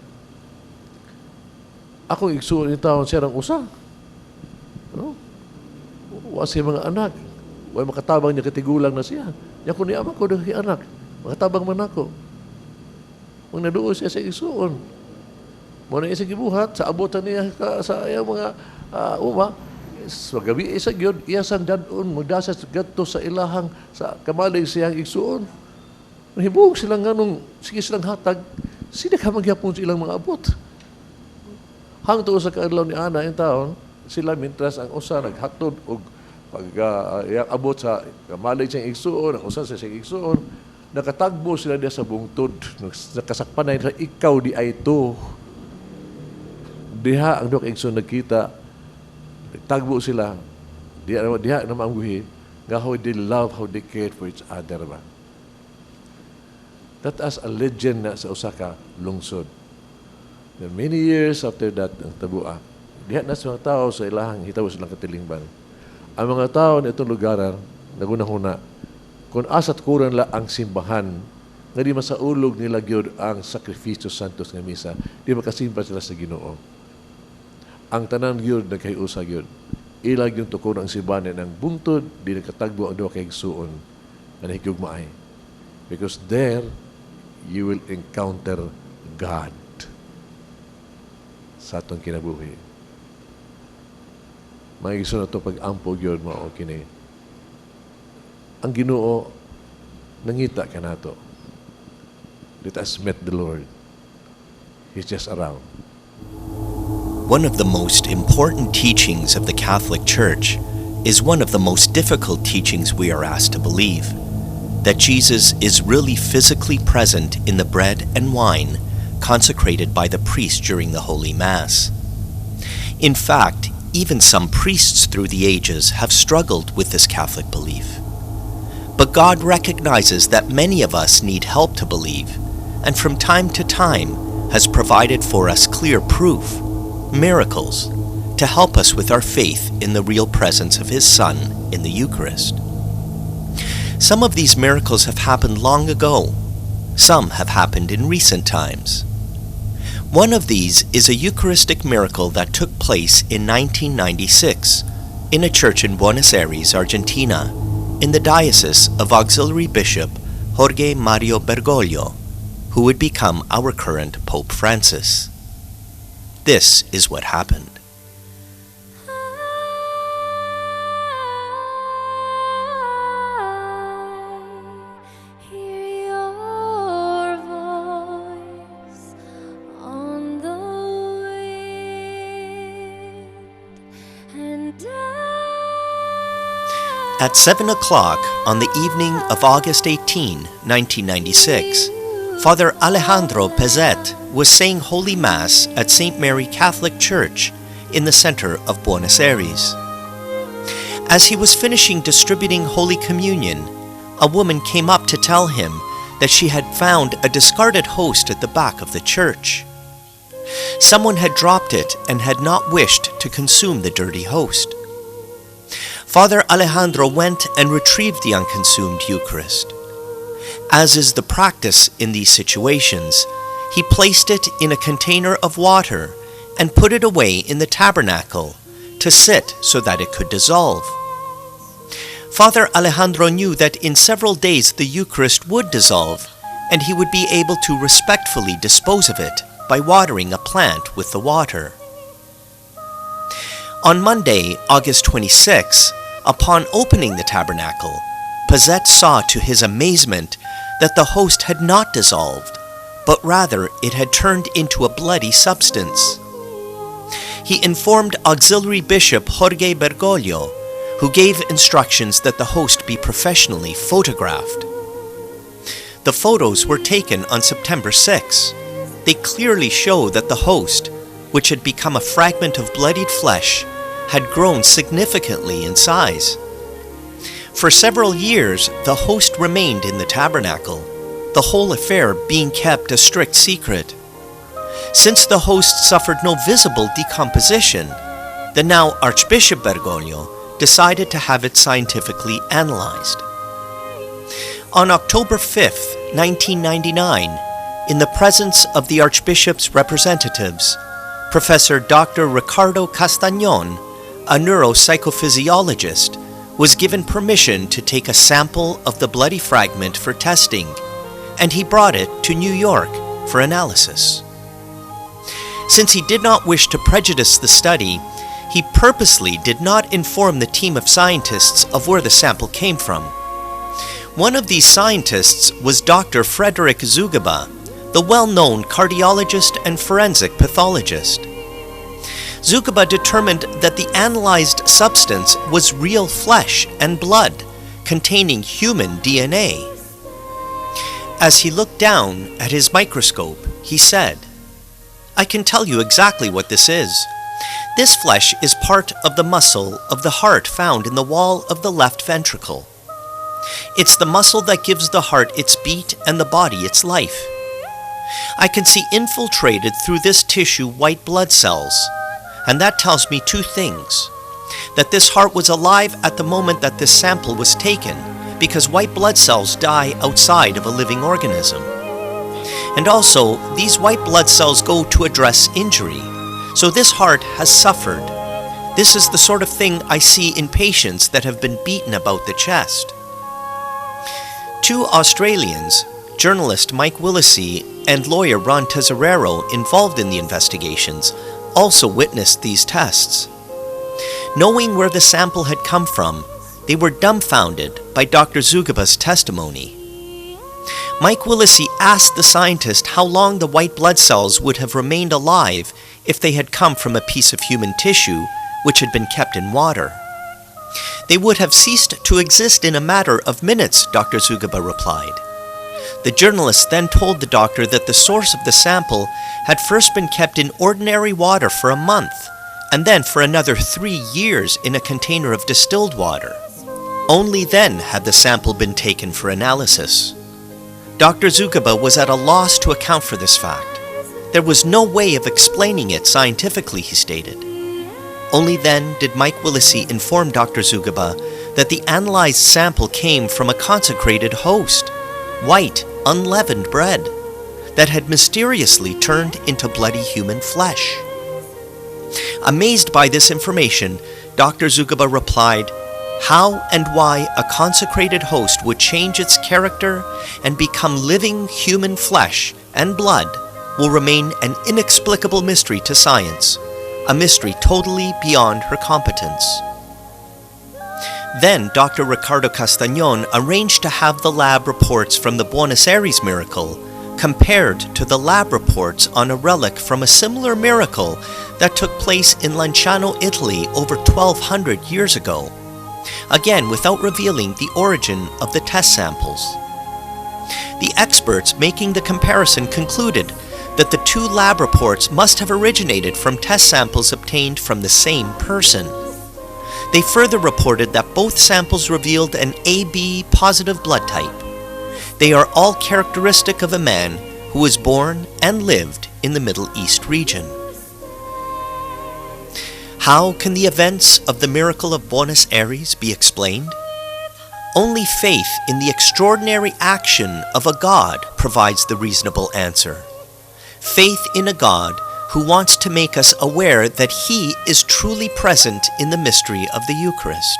Ako igsuon ni taon siya ng usa. No? Wa siya mga anak. Wa makatabang niya katigulang na siya. Nya ko ni ama ko daghi anak. Makatabang man ako. Mang naduo siya sa igsuon. Mo na isa gibuhat sa abotan niya ka, sa iyang mga uma. Sa gabi isa gyud iya sang dad-on magdasa gadto sa ilahang sa kamalig siyang igsuon. Nahibog silang nganong sige silang hatag, sila ka magyapon sa ilang mga abot. Hangtod sa kaadlaw ni ana in taon, sila mintras ang usa naghatod og pag iyang abot sa kamalig siyang igsuon, ang usa sa siyang igsuon, nakatagbo sila diya sa bungtod, nakasakpan na ikaw di ay to. Diha ang duha ka igsuon nagkita, nagtagbo sila, diha na maangguhi, nga how they love, how they cared for each other ba. That as a legend na sa usa ka lungsod. Then many years after that, ang tabua, diha na sa mga tao sa ilahang hitabo silang katilingban. Ang mga tao na itong lugaran, nagunahuna, kung asat kuran la ang simbahan, nga di masaulog nila gyud ang sakripisyo santos nga misa, di makasimba sila sa Ginoo. Ang tanan gyud nagkayusa gyud. Ila gyud tukon ang simbahan ng bungtod, di nagkatagbo ang duha kay igsuon nga nahigugmaay. Because there, you will encounter God sa atong kinabuhi. Mga igsoon na ito pag-ampo gyud mao kini. Ang Ginoo nangita kanato. Let us meet the Lord. He's just around. One of the most important teachings of the Catholic Church is one of the most difficult teachings we are asked to believe: that Jesus is really physically present in the bread and wine consecrated by the priest during the Holy Mass. In fact, even some priests through the ages have struggled with this Catholic belief. But God recognizes that many of us need help to believe, and from time to time has provided for us clear proof, miracles, to help us with our faith in the real presence of His Son in the Eucharist. Some of these miracles have happened long ago. Some have happened in recent times. One of these is a Eucharistic miracle that took place in 1996 in a church in Buenos Aires, Argentina, in the diocese of Auxiliary Bishop Jorge Mario Bergoglio, who would become our current Pope Francis. This is what happened. I hear your voice on the wind, and At 7 o'clock on the evening of August 18, 1996, Father Alejandro Pezet was saying Holy Mass at St. Mary Catholic Church in the center of Buenos Aires. As he was finishing distributing Holy Communion, a woman came up to tell him that she had found a discarded host at the back of the church. Someone had dropped it and had not wished to consume the dirty host. Father Alejandro went and retrieved the unconsumed Eucharist. As is the practice in these situations, he placed it in a container of water and put it away in the tabernacle to sit so that it could dissolve. Father Alejandro knew that in several days the Eucharist would dissolve and he would be able to respectfully dispose of it by watering a plant with the water. On Monday, August 26, upon opening the tabernacle, Pezet saw to his amazement that the host had not dissolved, but rather it had turned into a bloody substance. He informed Auxiliary Bishop Jorge Bergoglio, who gave instructions that the host be professionally photographed. The photos were taken on September 6. They clearly show that the host, which had become a fragment of bloodied flesh, had grown significantly in size. For several years, the host remained in the tabernacle, the whole affair being kept a strict secret. Since the host suffered no visible decomposition, the now Archbishop Bergoglio decided to have it scientifically analyzed. On October 5th, 1999, in the presence of the Archbishop's representatives, Professor Dr. Ricardo Castañon, a neuropsychophysiologist, was given permission to take a sample of the bloody fragment for testing, and he brought it to New York for analysis. Since he did not wish to prejudice the study, he purposely did not inform the team of scientists of where the sample came from. One of these scientists was Dr. Frederick Zugibe, the well-known cardiologist and forensic pathologist. Zugibe determined that the analyzed substance was real flesh and blood containing human DNA. As he looked down at his microscope, he said, "I can tell you exactly what this is. This flesh is part of the muscle of the heart found in the wall of the left ventricle. It's the muscle that gives the heart its beat and the body its life. I can see infiltrated through this tissue white blood cells, and that tells me two things: that this heart was alive at the moment that this sample was taken, because white blood cells die outside of a living organism. And also, these white blood cells go to address injury, so this heart has suffered. This is the sort of thing I see in patients that have been beaten about the chest." Two Australians, journalist Mike Willesee and lawyer Ron Tesoriero, involved in the investigations, also witnessed these tests. Knowing where the sample had come from, they were dumbfounded by Dr. Zugibe's testimony. Mike Willesee asked the scientist how long the white blood cells would have remained alive if they had come from a piece of human tissue which had been kept in water. "They would have ceased to exist in a matter of minutes," Dr. Zugibe replied. The journalist then told the doctor that the source of the sample had first been kept in ordinary water for a month, and then for another 3 years in a container of distilled water. Only then had the sample been taken for analysis. Dr. Zugibe was at a loss to account for this fact. There was no way of explaining it scientifically, he stated. Only then did Mike Willesee inform Dr. Zugibe that the analyzed sample came from a consecrated host, white, unleavened bread, that had mysteriously turned into bloody human flesh. Amazed by this information, Dr. Zugibe replied, "How and why a consecrated host would change its character and become living human flesh and blood will remain an inexplicable mystery to science, a mystery totally beyond her competence." Then Dr. Ricardo Castañon arranged to have the lab reports from the Buenos Aires miracle compared to the lab reports on a relic from a similar miracle that took place in Lanciano, Italy over 1,200 years ago, again without revealing the origin of the test samples. The experts making the comparison concluded that the two lab reports must have originated from test samples obtained from the same person. They further reported that both samples revealed an AB positive blood type. They are all characteristic of a man who was born and lived in the Middle East region. How can the events of the miracle of Buenos Aires be explained? Only faith in the extraordinary action of a God provides the reasonable answer. Faith in a God who wants to make us aware that He is truly present in the mystery of the Eucharist.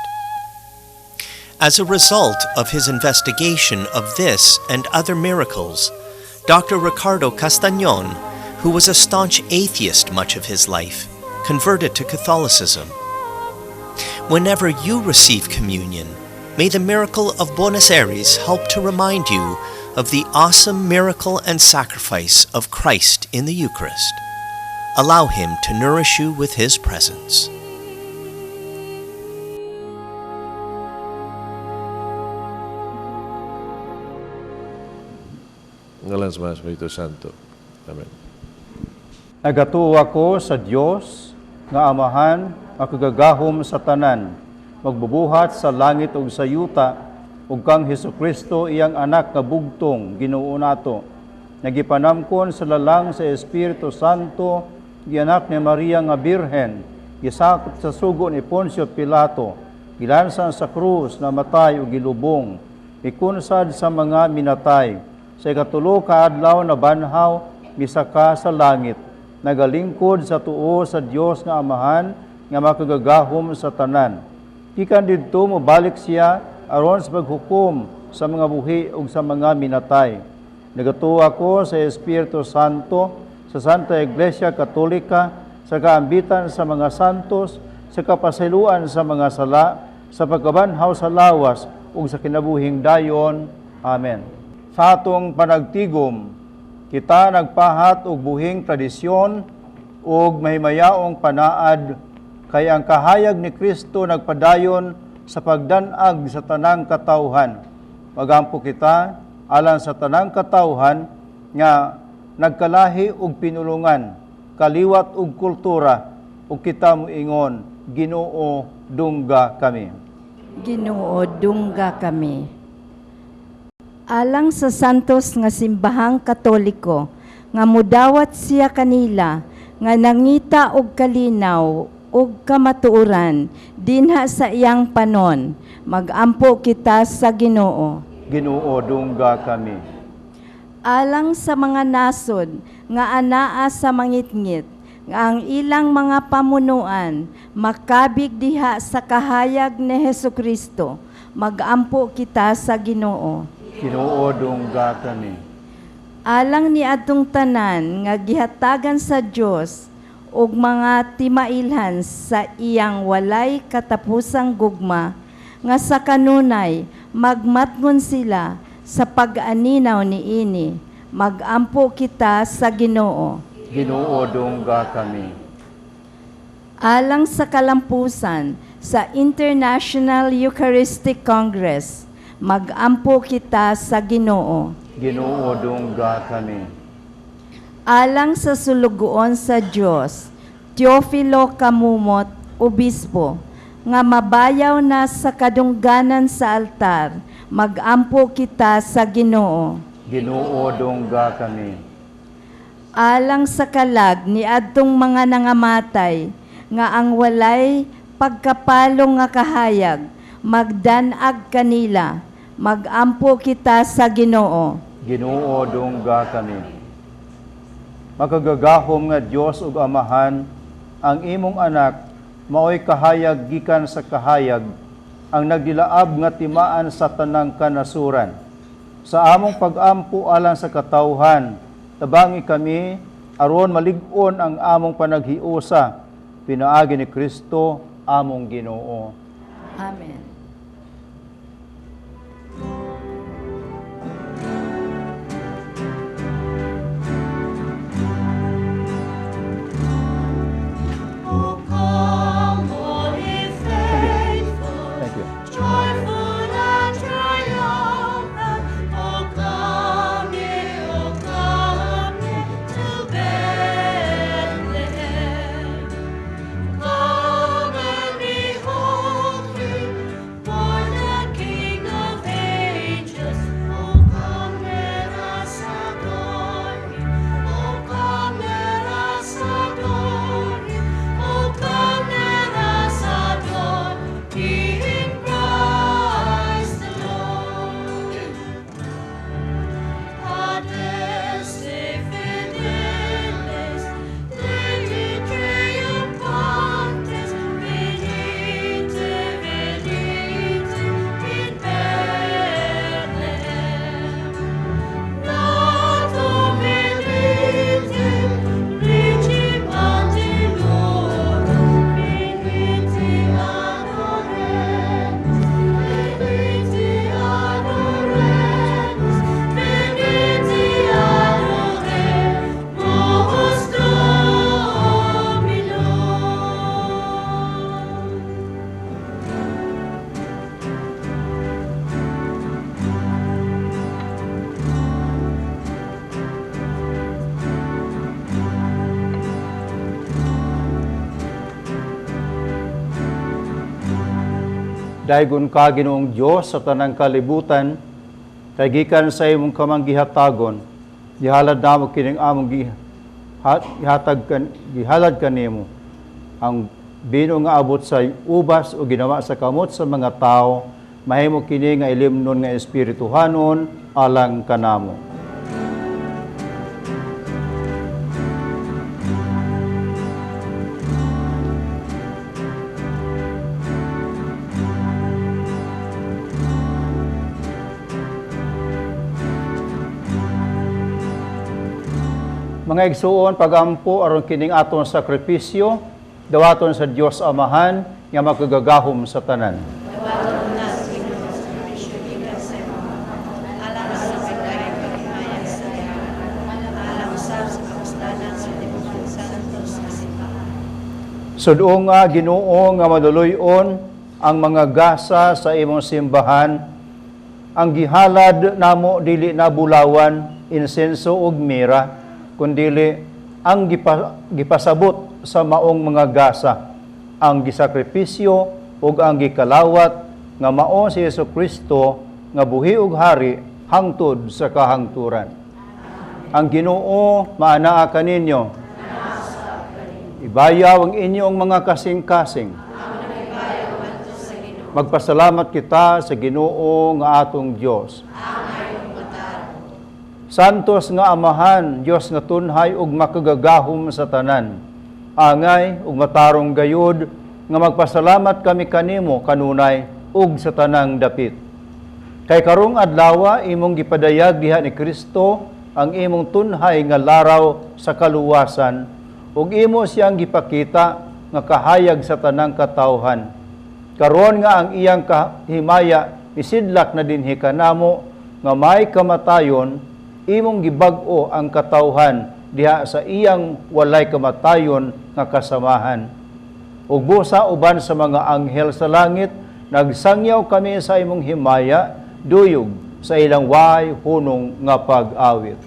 As a result of his investigation of this and other miracles, Dr. Ricardo Castañon, who was a staunch atheist much of his life, converted to Catholicism. Whenever you receive communion, may the miracle of Buenos Aires help to remind you of the awesome miracle and sacrifice of Christ in the Eucharist. Allow Him to nourish you with His presence. Ngalan sa Espiritu Santo. Amen. Nagatuo ako sa Dios nga Amahan, makagagahom sa tanan, magbubuhat sa langit ug sa yuta, ug kang Hesukristo iyang anak nga bugtong Ginoo nato. Nagipanamkon sa lalang sa Espiritu Santo, gianak ni Maria nga Birhen, gisakop sa sugo ni Poncio Pilato, gilansan sa krus, namatay ug gilubong, ikunsad sa mga minatay, sa ikatulo ka adlaw na banhaw, misaka sa langit, nagalingkod sa tuo sa Dios nga Amahan, nga makagagahom sa tanan. Gikan didto mobalik siya aron sa paghukom sa mga buhi ug sa mga minatay. Nagatuo ako sa Espiritu Santo, sa Santa Iglesia Katolika, sa kaambitan sa mga santos, sa kapasiluan sa mga sala, sa pagkabanhaw sa lawas ug sa kinabuhing dayon. Amen. Sa atong panagtigom, kita nagpahat og buhing tradisyon ug mahimayaong panaad kay ang kahayag ni Kristo nagpadayon sa pagdanag sa tanang katawhan. Magampo kita alang sa tanang katawhan nga nagkalahi og pinulungan, kaliwat og kultura, ug kita moingon, Ginoo, dungga kami. Ginoo, dungga kami. Alang sa santos nga simbahang Katoliko, nga mudawat siya kanila, nga nangita og kalinaw og kamatuoran dinha sa iyang panon, magampo kita sa Ginoo. Ginoo, dungga kami. Alang sa mga nasod nga anaa sa mangitngit, nga ang ilang mga pamunuan makabig diha sa kahayag ni Hesukristo, magampo kita sa Ginoo. Ginoo, dungga kami. Alang ni adtong tanan nga gihatagan sa Dios og mga timailhan sa iyang walay katapusang gugma, nga sa kanunay magmatngon sila sa pag-aninaw niini, magampo kita sa Ginoo. Ginoo, dungga kami. Alang sa kalampusan sa International Eucharistic Congress, magampo kita sa Ginoo. Ginoo, dungga kami. Alang sa sulugoon sa Dios, Teofilo Camomot, Obispo, nga mabayaw na sa kadungganan sa altar, magampo kita sa Ginoo. Ginoo, dungga kami. Alang sa kalag ni adtong mga nangamatay, nga ang walay pagkapalong nga kahayag, magdanag kanila, magampo kita sa Ginoo. Ginoo, dungga kami. Makagagahom nga Dios ug Amahan, ang imong anak maoy kahayag gikan sa kahayag, ang nagdilaab nga timaan sa tanang kanasuran. Sa among pag-ampo alang sa katawhan, tabangi kami aron malig-on ang among panaghiusa, pinaagi ni Kristo among Ginoo. Amen. Thank you. Joyful and triumphant, O come ye, O come ye to Bethlehem. Come and behold him. Daygon ka, Ginoong Dios, sa tanang kalibutan, kay gikan sa imong kamang gihatagon, gihalad namo kining among gihatag kan, gihalad kanimo ang bino nga abot sa ubas o ginawa sa kamot sa mga tao, mahimo kini nga ilimnon nga espirituhanon alang kanamo. Mga igsuon, pagampo aron kining atong sakripisyo, dawaton sa Dios Amahan nga makagagahom sa tanan. Sudo nga Ginoo nga maduluy-on ang mga gasa sa imong simbahan, ang gihalad namo dili na bulawan, insenso ug mira, kundili ang gipasabot sa maong mga gasa, ang gisakripisyo ug ang gikalawat nga mao si Hesukristo nga buhi ug hari hangtod sa kahangturan. Ang Ginoo maanaa kaninyo. Ibayaw ang inyong mga kasing-kasing. Magpasalamat kita sa Ginoo nga atong Dios. Santos nga Amahan, Dios nga tunhay ug makagagahom sa tanan. Angay ug matarong gayud nga magpasalamat kami kanimo kanunay ug sa tanang dapit. Kay karong adlawa imong gipadayag diha ni Kristo ang imong tunhay nga laraw sa kaluwasan ug imo siyang gipakita nga kahayag sa tanang katawhan. Karon nga ang iyang kahimaya isidlak na dinhi kanamo nga may kamatayon, imong gibag-o ang katawhan diha sa iyang walay kamatayon nga kasamahan. Ug busa uban sa mga anghel sa langit, nagsangyaw kami sa imong himaya, duyog sa ilang way hunong nga pag-awit.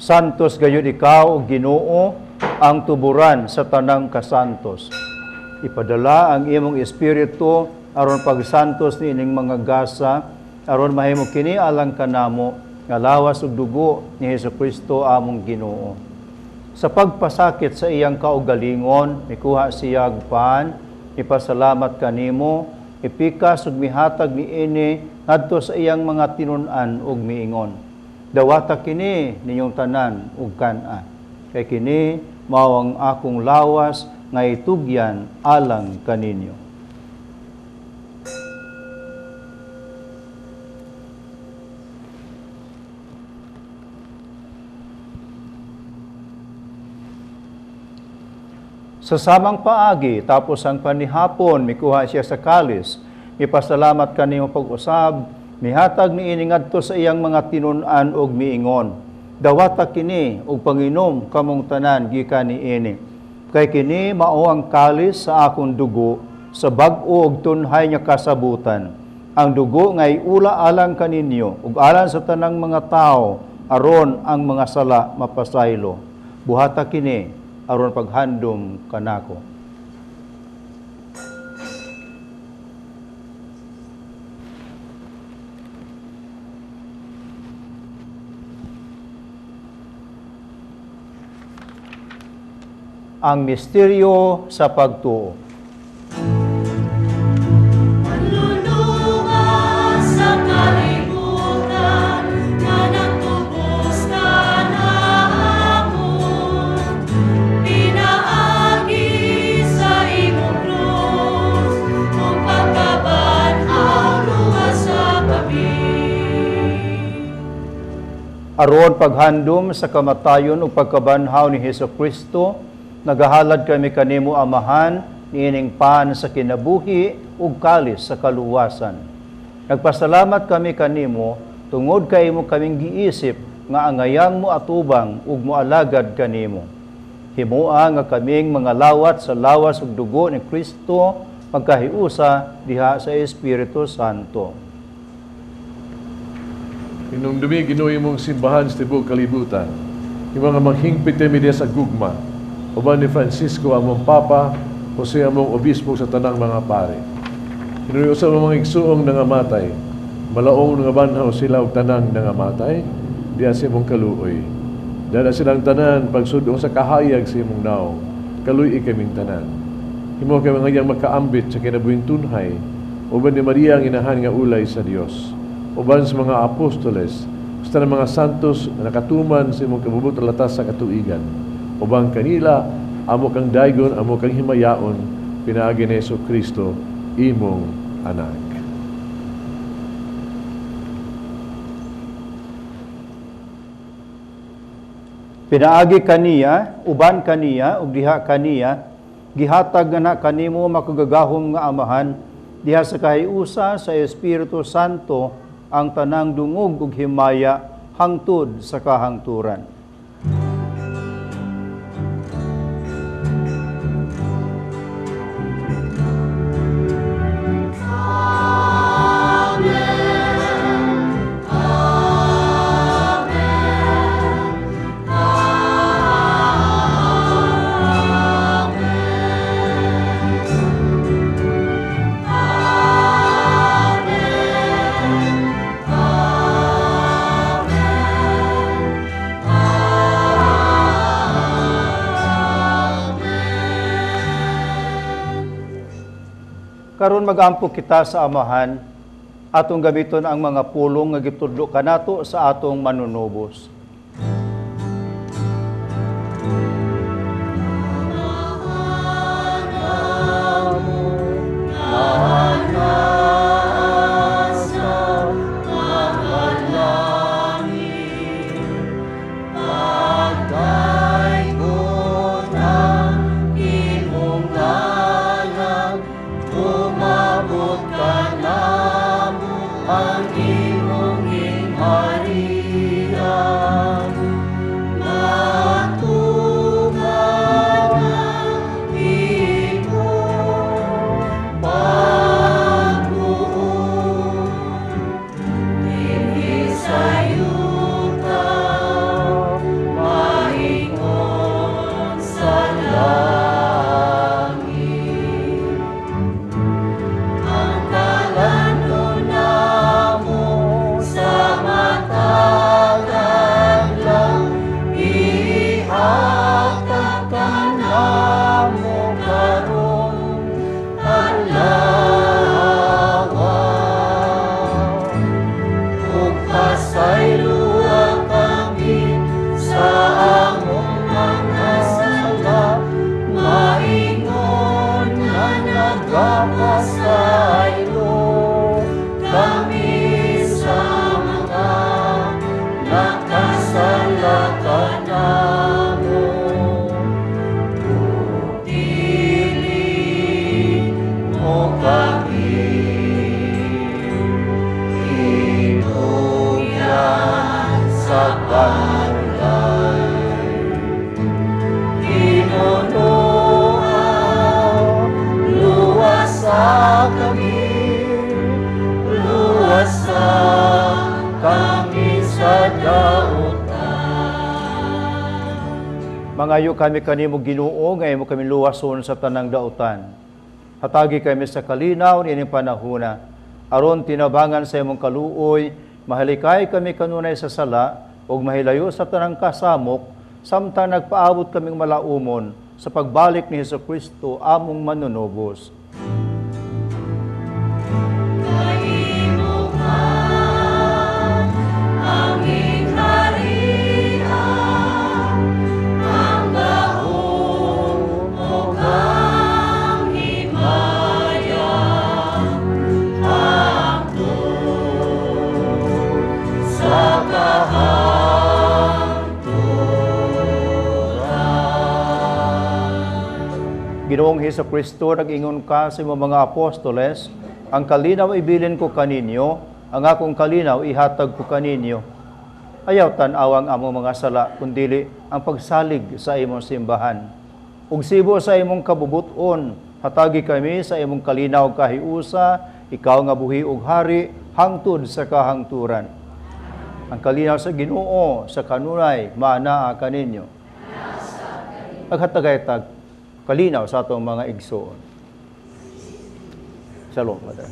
Santos gayud ikaw, Ginoo, ang tuburan sa tanang kasantos. Ipadala ang imong espiritu aron pagsantos niining mga gasa, aron mahimo kini alang kanamo nga lawas ug dugo ni Hesukristo among Ginoo. Sa pagpasakit sa iyang kaugalingon, mikuha siya og pan, ipasalamat kanimo, ipikas ug mihatag niini ngadto sa iyang mga tinun-an ug miingon. Dawata kini ninyong tanan ug kan-a. Kay kini mao ang akong lawas nga itugyan alang kaninyo. Sa samang paagi, tapos ang panihapon, mikuha siya sa kalis, mipasalamat kanimo pag-usab, mihatag niini ngadto sa iyang mga tinun-an og miingon. Dawata kini og panginom kamong tanan gikan niini. Kay kini mao ang kalis sa akong dugo sa bag-o ug tunhay nga kasabutan. Ang dugo nga iula alang kaninyo ug alang sa tanang mga tawo aron ang mga sala mapasaylo. Buhata kini aron paghandom kanako. Ang misteryo sa pagtuo. Manluluwas sa kalibutan, nga nagtubos kanamo. Pinaagi sa imong krus, ug pagkabanhaw luwas sa kami. Aron paghandom sa kamatayon ug pagkabanhaw ni Hesus Kristo, nagahalad kami kanimo Amahan niining pan sa kinabuhi ug kalis sa kaluwasan. Nagpasalamat kami kanimo tungod kay imo kaming giisip nga angayang mo atubang ug moalagad kanimo. Himoa nga kaming mga lawat sa lawas ug dugo ni Kristo magkahiusa diha sa Espiritu Santo. Hinumdumi Ginoo imong simbahan sa tibuok kalibutan. Himo nga maghingpit kami diha sa gugma. Uban ni Francisco among Papa, Jose among Obispo sa tanang mga pare. Hinumdumi sa mga igsuong nangamatay, malaong nangabanhaw sila og tanang nangamatay, diha sa imong kaluoy. Dala silang tanan pagsudong sa kahayag sa imong naong, kaluoy kaming tanan. Himo kami ngayang makaambit sa kinabuhing tunhay, uban ni Maria ang inahan nga ulay sa Dios. Uban sa mga apostoles, sa tanang mga santos na nakatuman sa imong kabubut latas sa katuigan. Uban kanila, amo kang daygon, amo kang himayaon, pinaagi ni Hesus Kristo, imong anak. Pinaagi kaniya, uban kaniya, ug diha kaniya, gihatag na kanimo makagagahom nga Amahan, diha sa kahiusa sa Espiritu Santo ang tanang dungog ug himaya hangtod sa kahangturan. Karon magampo kita sa Amahan, atong gamiton ang mga pulong nga gitudlo kanato sa atong manunubos. Mangayo kami kanimo, Ginoo, nga imo kami luwason sa tanang dautan. Hatagi kami sa kalinaw niining panahona, aron tinabangan sa imong kaluoy, mahalikay kami kanunay sa sala ug mahilayo sa tanang kasamok, samtang nagpaabot kaming malaumon sa pagbalik ni Hesukristo among manunubos. Ginoong Hesukristo, nag-ingon ka sa imong mga apostoles, ang kalinaw ibilin ko kaninyo, ang akong kalinaw ihatag ko kaninyo. Ayaw tan-aw ang among mga sala, kundili ang pagsalig sa imong simbahan. Ug sibo sa imong kabubuton, hatagi kami sa imong kalinaw kahiusa, ikaw nga buhi ug hari, hangtod sa kahangturan. Ang kalinaw sa Ginoo sa kanunay maanaa kaninyo. Aghatagay tag kalinaw sa atong mga igsoon. Shalom, Father.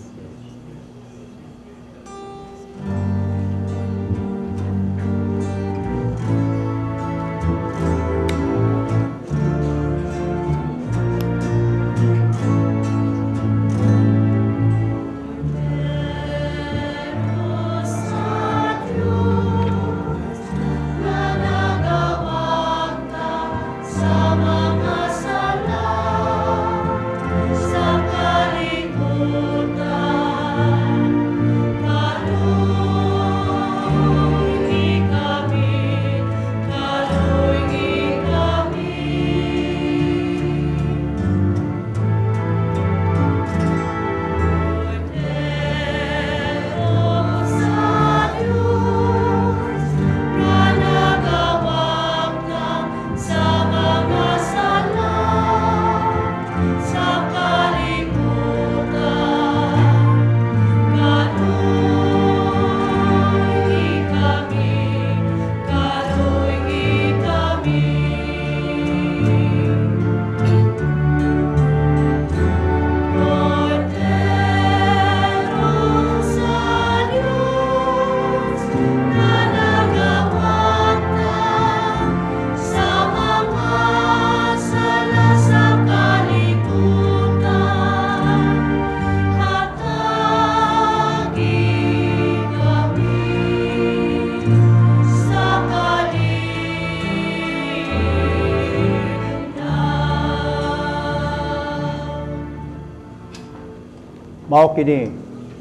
Mao kini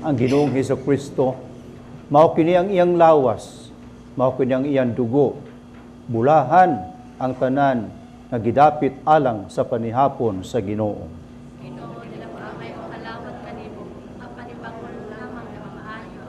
ang Ginoong Hesukristo, mao kini ang iyang lawas, mao kini ang iyang dugo. Bulahan ang tanan nga gidapit alang sa panihapon sa Ginoo. Ginoo, nila amay o kalawat kanimo, apan ipangol lamang nga mamaayo.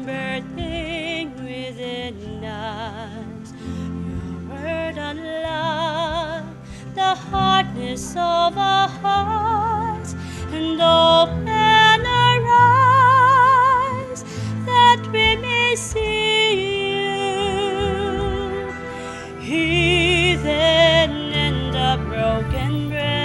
Birthing within us, your word unlock the hardness of our hearts and open our eyes that we may see you, even in the broken bread.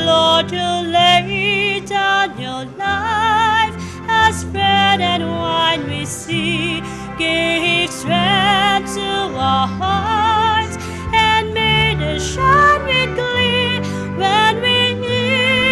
Lord, you lay down your life as bread and wine we see, gave strength to our hearts and made us shine with glee when we eat.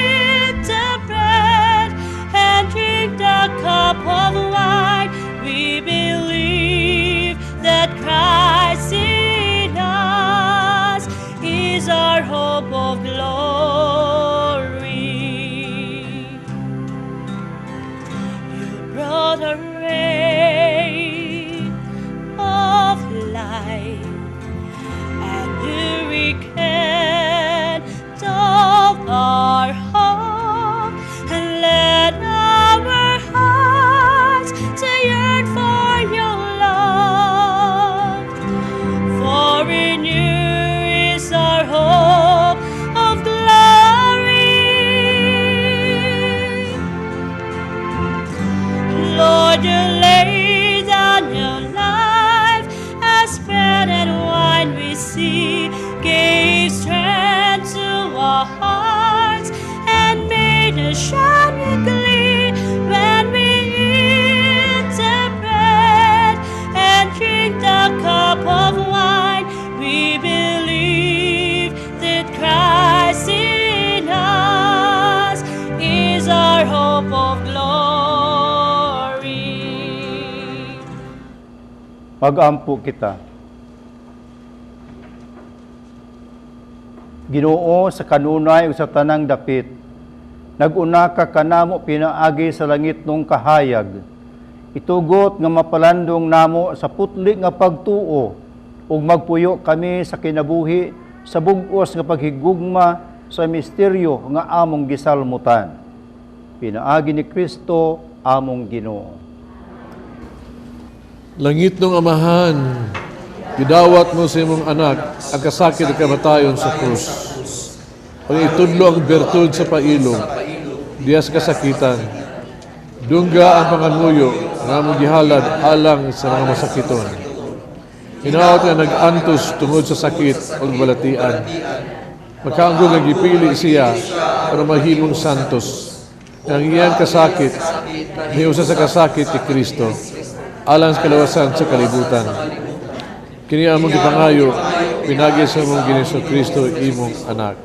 Mag-ampo kita. Ginoo, sa kanunay ug sa tanang dapit, nag-una ka kanamo pinaagi sa langit nung kahayag. Itugot nga mapalandong namo sa putli nga pagtuo ug magpuyo kami sa kinabuhi sa bug-os nga paghigugma sa misteryo nga among gisalmutan. Pinaagi ni Kristo among Ginoo. Langit ng Amahan, gidawat mo sa imong anak ang kasakit ug kamatayon sa krus. Pag-itudlo ang bertud sa pailong, diya sa kasakitan. Dungga ang pangamuyo nga among gihalad alang sa mga masakiton. Hinaot nga nag-antos tungod sa sakit o balatian. Makaanggo nga gipili siya para mahimong santos. Ang iyang kasakit, niusa sa kasakit ni Kristo, alang sa kalawasan sa kalibutan. Kini among gipangayo, pinagi sa among Ginoong Kristo, imong anak.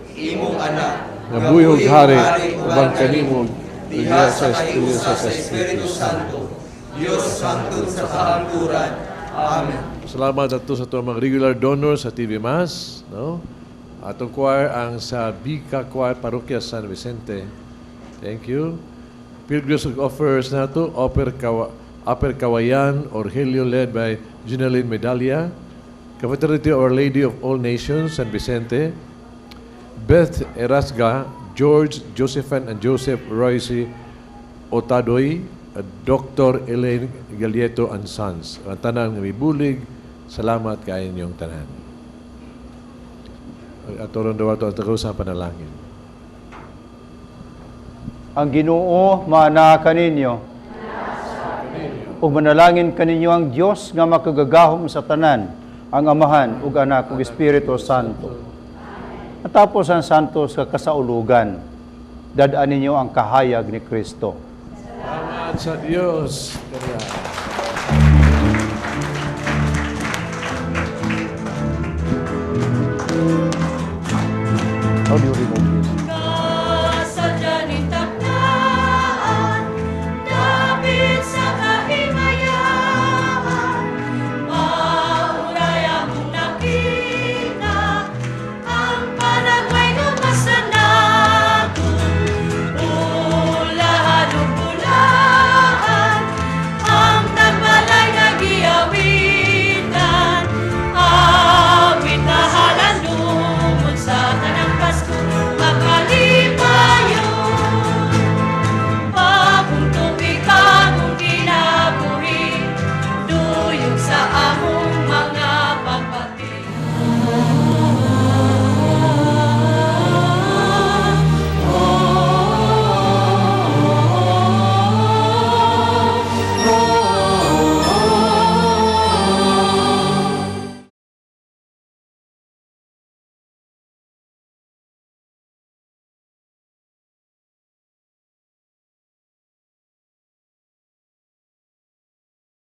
Nga buhi ug hari, ubang kanimo, diha sa Espiritu sa Espiritu Santo. Diyos sangtod sa kahangturan. Amen. Salamat ato sa atong mga regular donors sa TV Mass, no? Atong choir ang sa Bika Choir Parokya San Vicente. Thank you. Pilgrims offers nato Upper Kawayan Orgelio led by Ginaline Medalla. Confraternity Our Lady of All Nations San Vicente. Beth Erasga, George, Josephine and Joseph Royce Otadoy, Dr. Elaine Galieto and Sons. Ang tanan nga mibulig, salamat kay inyong tanan. Ato ron daw ato ang sa panalangin. Ang Ginoo maana kaninyo. Ug manalangin kaninyo ang Dios nga makagagahom sa tanan, ang Amahan ug Anak ug Espiritu Santo. Natapos ang santos sa kasaulugan, dad-an ninyo ang kahayag ni Kristo. Salamat sa Dios. Audio.